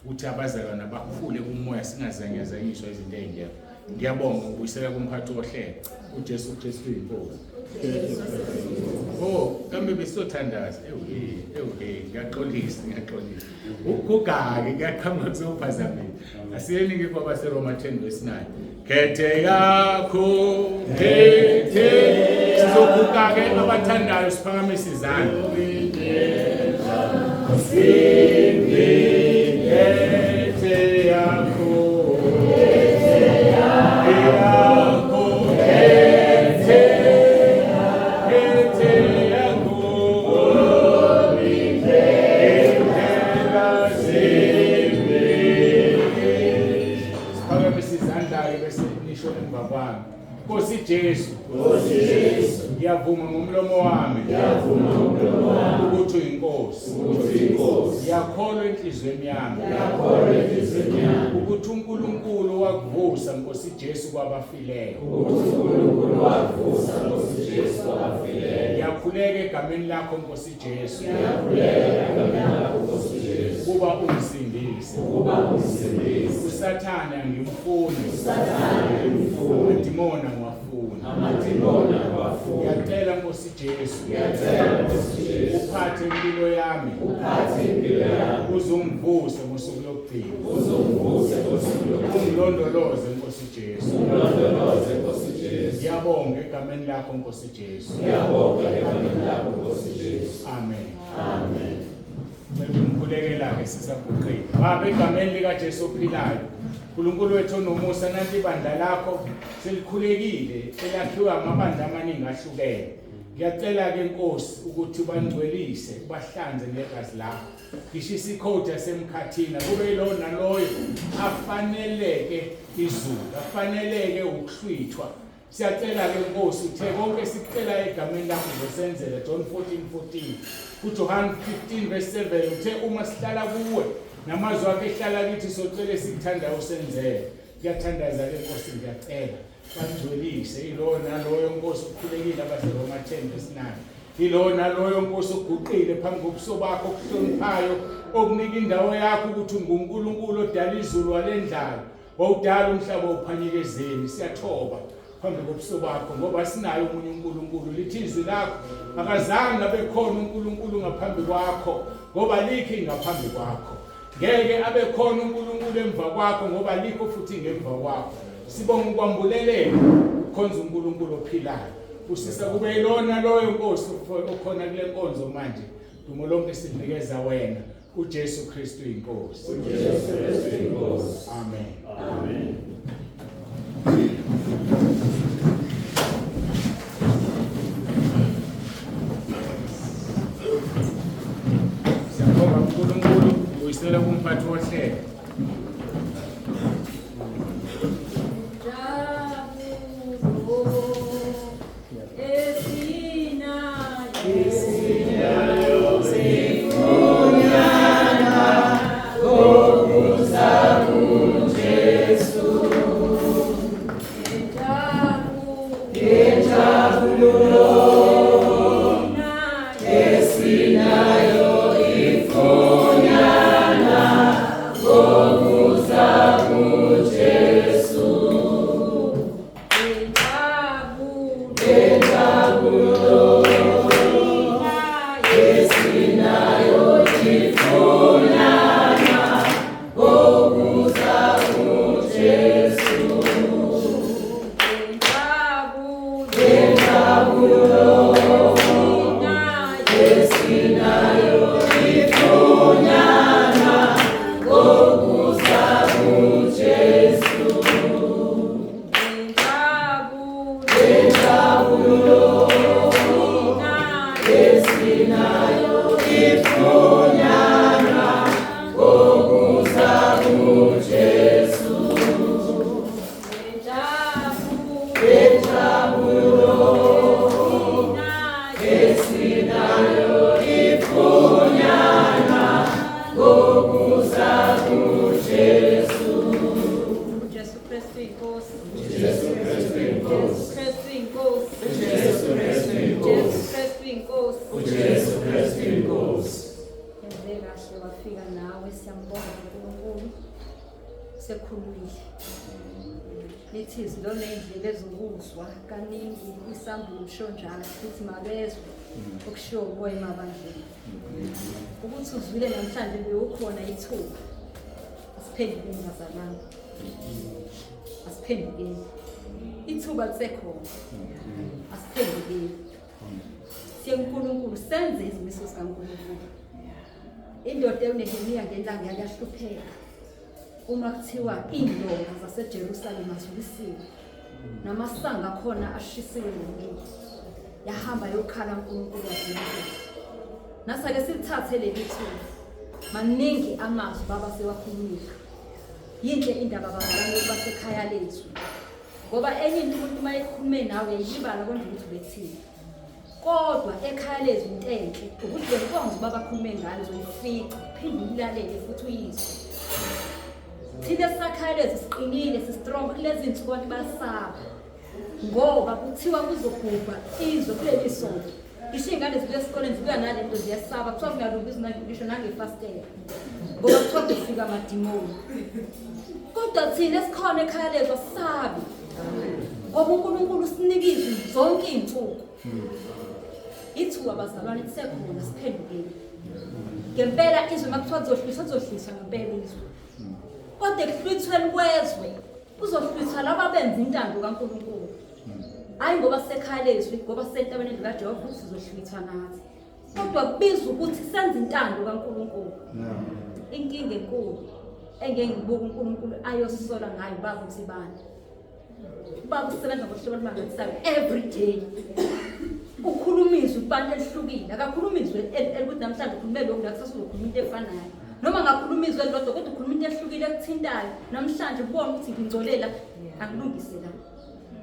ukuthi abazalwane bakhule kumoya singazanyazanyiswa izinto ey'ngekho ngiyabonga ngibuyisela kumphathi wohlelo uJesu Kristu inkosi Oh, kambe besizothandaza. Ewe, ewe, ngiyaxolisa, ngiyaxolisa. Ukuguga-ke kuyaqhamuka kuzophazamisa. Asiyeni ke kwabaseRoma 10 verse 9. Khethe yakho, khethe. Sizoguga-ke abathandayo siphakamise izandla. Khethe yakho. Yakho, khethe. Khethe yakho. Indlela zimbili. Siphakamise izandla-ke bese nisho emva kwami. Nkosi Jesu. Nkosi Jesu. Ngiyavuma ngomlomo wami. Ngiyavuma ngomlomo wami. Ukuthi uyinkosi. Ukuthi uyinkosi. Ngiyakholwa enhliziyweni yami. Ngiyakholwa enhliziyweni yami. Ukuthi uNkulunkulu wakuvusa Nkosi Jesu kwabafileyo. Ukuthi uNkulunkulu wakuvusa Nkosi Jesu kwabafileyo. Ngiyakhuleka egameni lakho Nkosi Jesu. Ngiyakhuleka egameni lakho Nkosi Jesu. Kuba ungisindise. Usathane angimfuni. Amadimoni angiwafuni. Ngiyacela Nkosi Jesu. Uphathe impilo yami. Uzungivuse ngosuku lokugcina. Ungilondoloze Nkosi Jesu. Ngiyabonga egameni lakho Nkosi Jesu. Amen. Amen. Ngikhulekela-ke sisaguqile. Baba, egameni likaJesu ophilayo, uNkulunkulu wethu onomusa, nanti ibandla lakho selikhulekile, elakhiwe amabandla amaningi ahlukene. Ngiyacela-ke Nkosi ukuthi ubangcwelise, ubahlanze ngegazi lakho. Ngishisa ikhodi yasemkhathini, kube yilowo naloyo afaneleke izulu, afaneleke ukuhlwithwa. Siyacela-ke Nkosi, uthe konke esikucela egameni lakho uzosenzela. John 14:14. KuJohane 15 verse 7 uthe uma sihlala kuwe namazwi akhe ehlala kithi socela esikuthandayo usenzele. Ngiyathandaza-ke Nkosi, ngiyacela bangcwelise yilowo naloyo Nkosi ukhulekile abaseRoma 10 verse 9. Yilowo naloyo Nkosi oguqile phambi kobuso bakho okuhloniphayo okunika indawo yakho ukuthi unguNkulunkulu odala izulu walendlala. Wawudala umhlaba uphanyeka ezeni, siyathoba phambi kobuso bakho ngoba sinayo omunye uNkulunkulu. Lithi izwi lakho akazange abe khona uNkulunkulu ngaphambi kwakho ngoba likho ngaphambi kwakho. Ngeke abe khona uNkulunkulu emva kwakho ngoba likho futhi ngemva kwakho. Sibonga ukwambuleleka ukhonza uNkulunkulu ophilayo. Usisa kube yilona loyo Nkosi okhona kule nkonzo manje. Dumo lonke sinikeza wena. uJesu Kristu inkosi. uJesu Kristu inkosi. Amen. Amen. Siyabonga uNkulunkulu, uyisela kumphathi wohlelo. Lithi izwi loney'ndlebe zokuzwa kaningi isambulo usho njalo futhi makezwe okushiwo umoya emabandleni. Ukuthi uzwile namhlanje bewukhona ithuba. Asiphendukeni bazalwane. Asiphendukeni. Ithuba lisekhona. Asiphendukeni. Siye kuNkulunkulu senze izimiso zikaNkulunkulu. Indoda ewuNehemiya ngelanga yayahlupheka. Uma kuthiwa iy'ndonga zaseJerusalema ziwisiwe namasango akhona ashisiwe ngomlilo, yahamba yokhala uNkulunkulu wazinikela. Nasake silithathe leli thuba, maningi amazwi baba sewakhulumile. Yinhle indaba bazalwane basekhaya lethu, ngoba enye into umuntu uma ekhulume nawe uyayilibala konje ukuthi ubethini. Kodwa ekhaya lezwi into enhle ukuthi le nkonzo baba khulume ngayo uzoyifica uphinde uyilalele futhi uyizwe. Thina esisakhaya lezi siqinile si-strong kulezi nsuku abantu basaba ngoba kuthiwa kuzobhubha izwe kuleli sonto. Ngisho iy'ngane zibuya esikoleni zibuya nale nto ziyasaba kuthiwa kungalungi ngisho nangefasitela ngoba kuthiwa Kodwa ufika amadimoni. Kodwa thina esikhona ekhaya lethu asisabi. Ngoba uNkulunkulu usinika izwi zonke izinsuku. Ithuba bazalwane lisekhona siphendukeni. Ngempela izwe makuthiwa lizohlwithwa lizohlwithwa ngempela izwe. Kodwa ekuhlwithweni kwezwe kuzohlwithwa laba abenza intando kaNkulunkulu. Hayi ngoba sisekhaya lezwi, ngoba sisentabeni endlu kaJehova ukuthi sizohlwithwa nathi. Kodwa kubizwa ukuthi senze intando kaNkulunkulu. Inkinga enkulu engeke ngibuke uNkulunkulu ayosisola ngayo ubaba uNsibane. Ubaba usebenza ngohlobo olumangalisayo every day. Ukhuluma izwi kubantu elihlukile, akakhuluma izwi elikuthi namhlanje ukhulume lokhu nakusasa uzokhuluma into efanayo. Noma angakhuluma izwi elilodwa kodwa ukhuluma into ehlukile ekuthintayo. Namhlanje ubone ukuthi ngingcolela, angilungise la.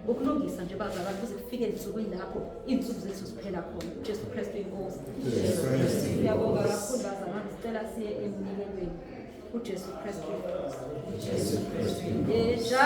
Ukulungisa nje bazalwane kuze kufike ezinsukwini lapho iy'nsuku zethu ziphela khona. Jesu Kristu inkosi. Siyabonga kakhulu bazalwane, sicela siye emnikelweni. uJesu Kristu. Jesu Kristu. Eja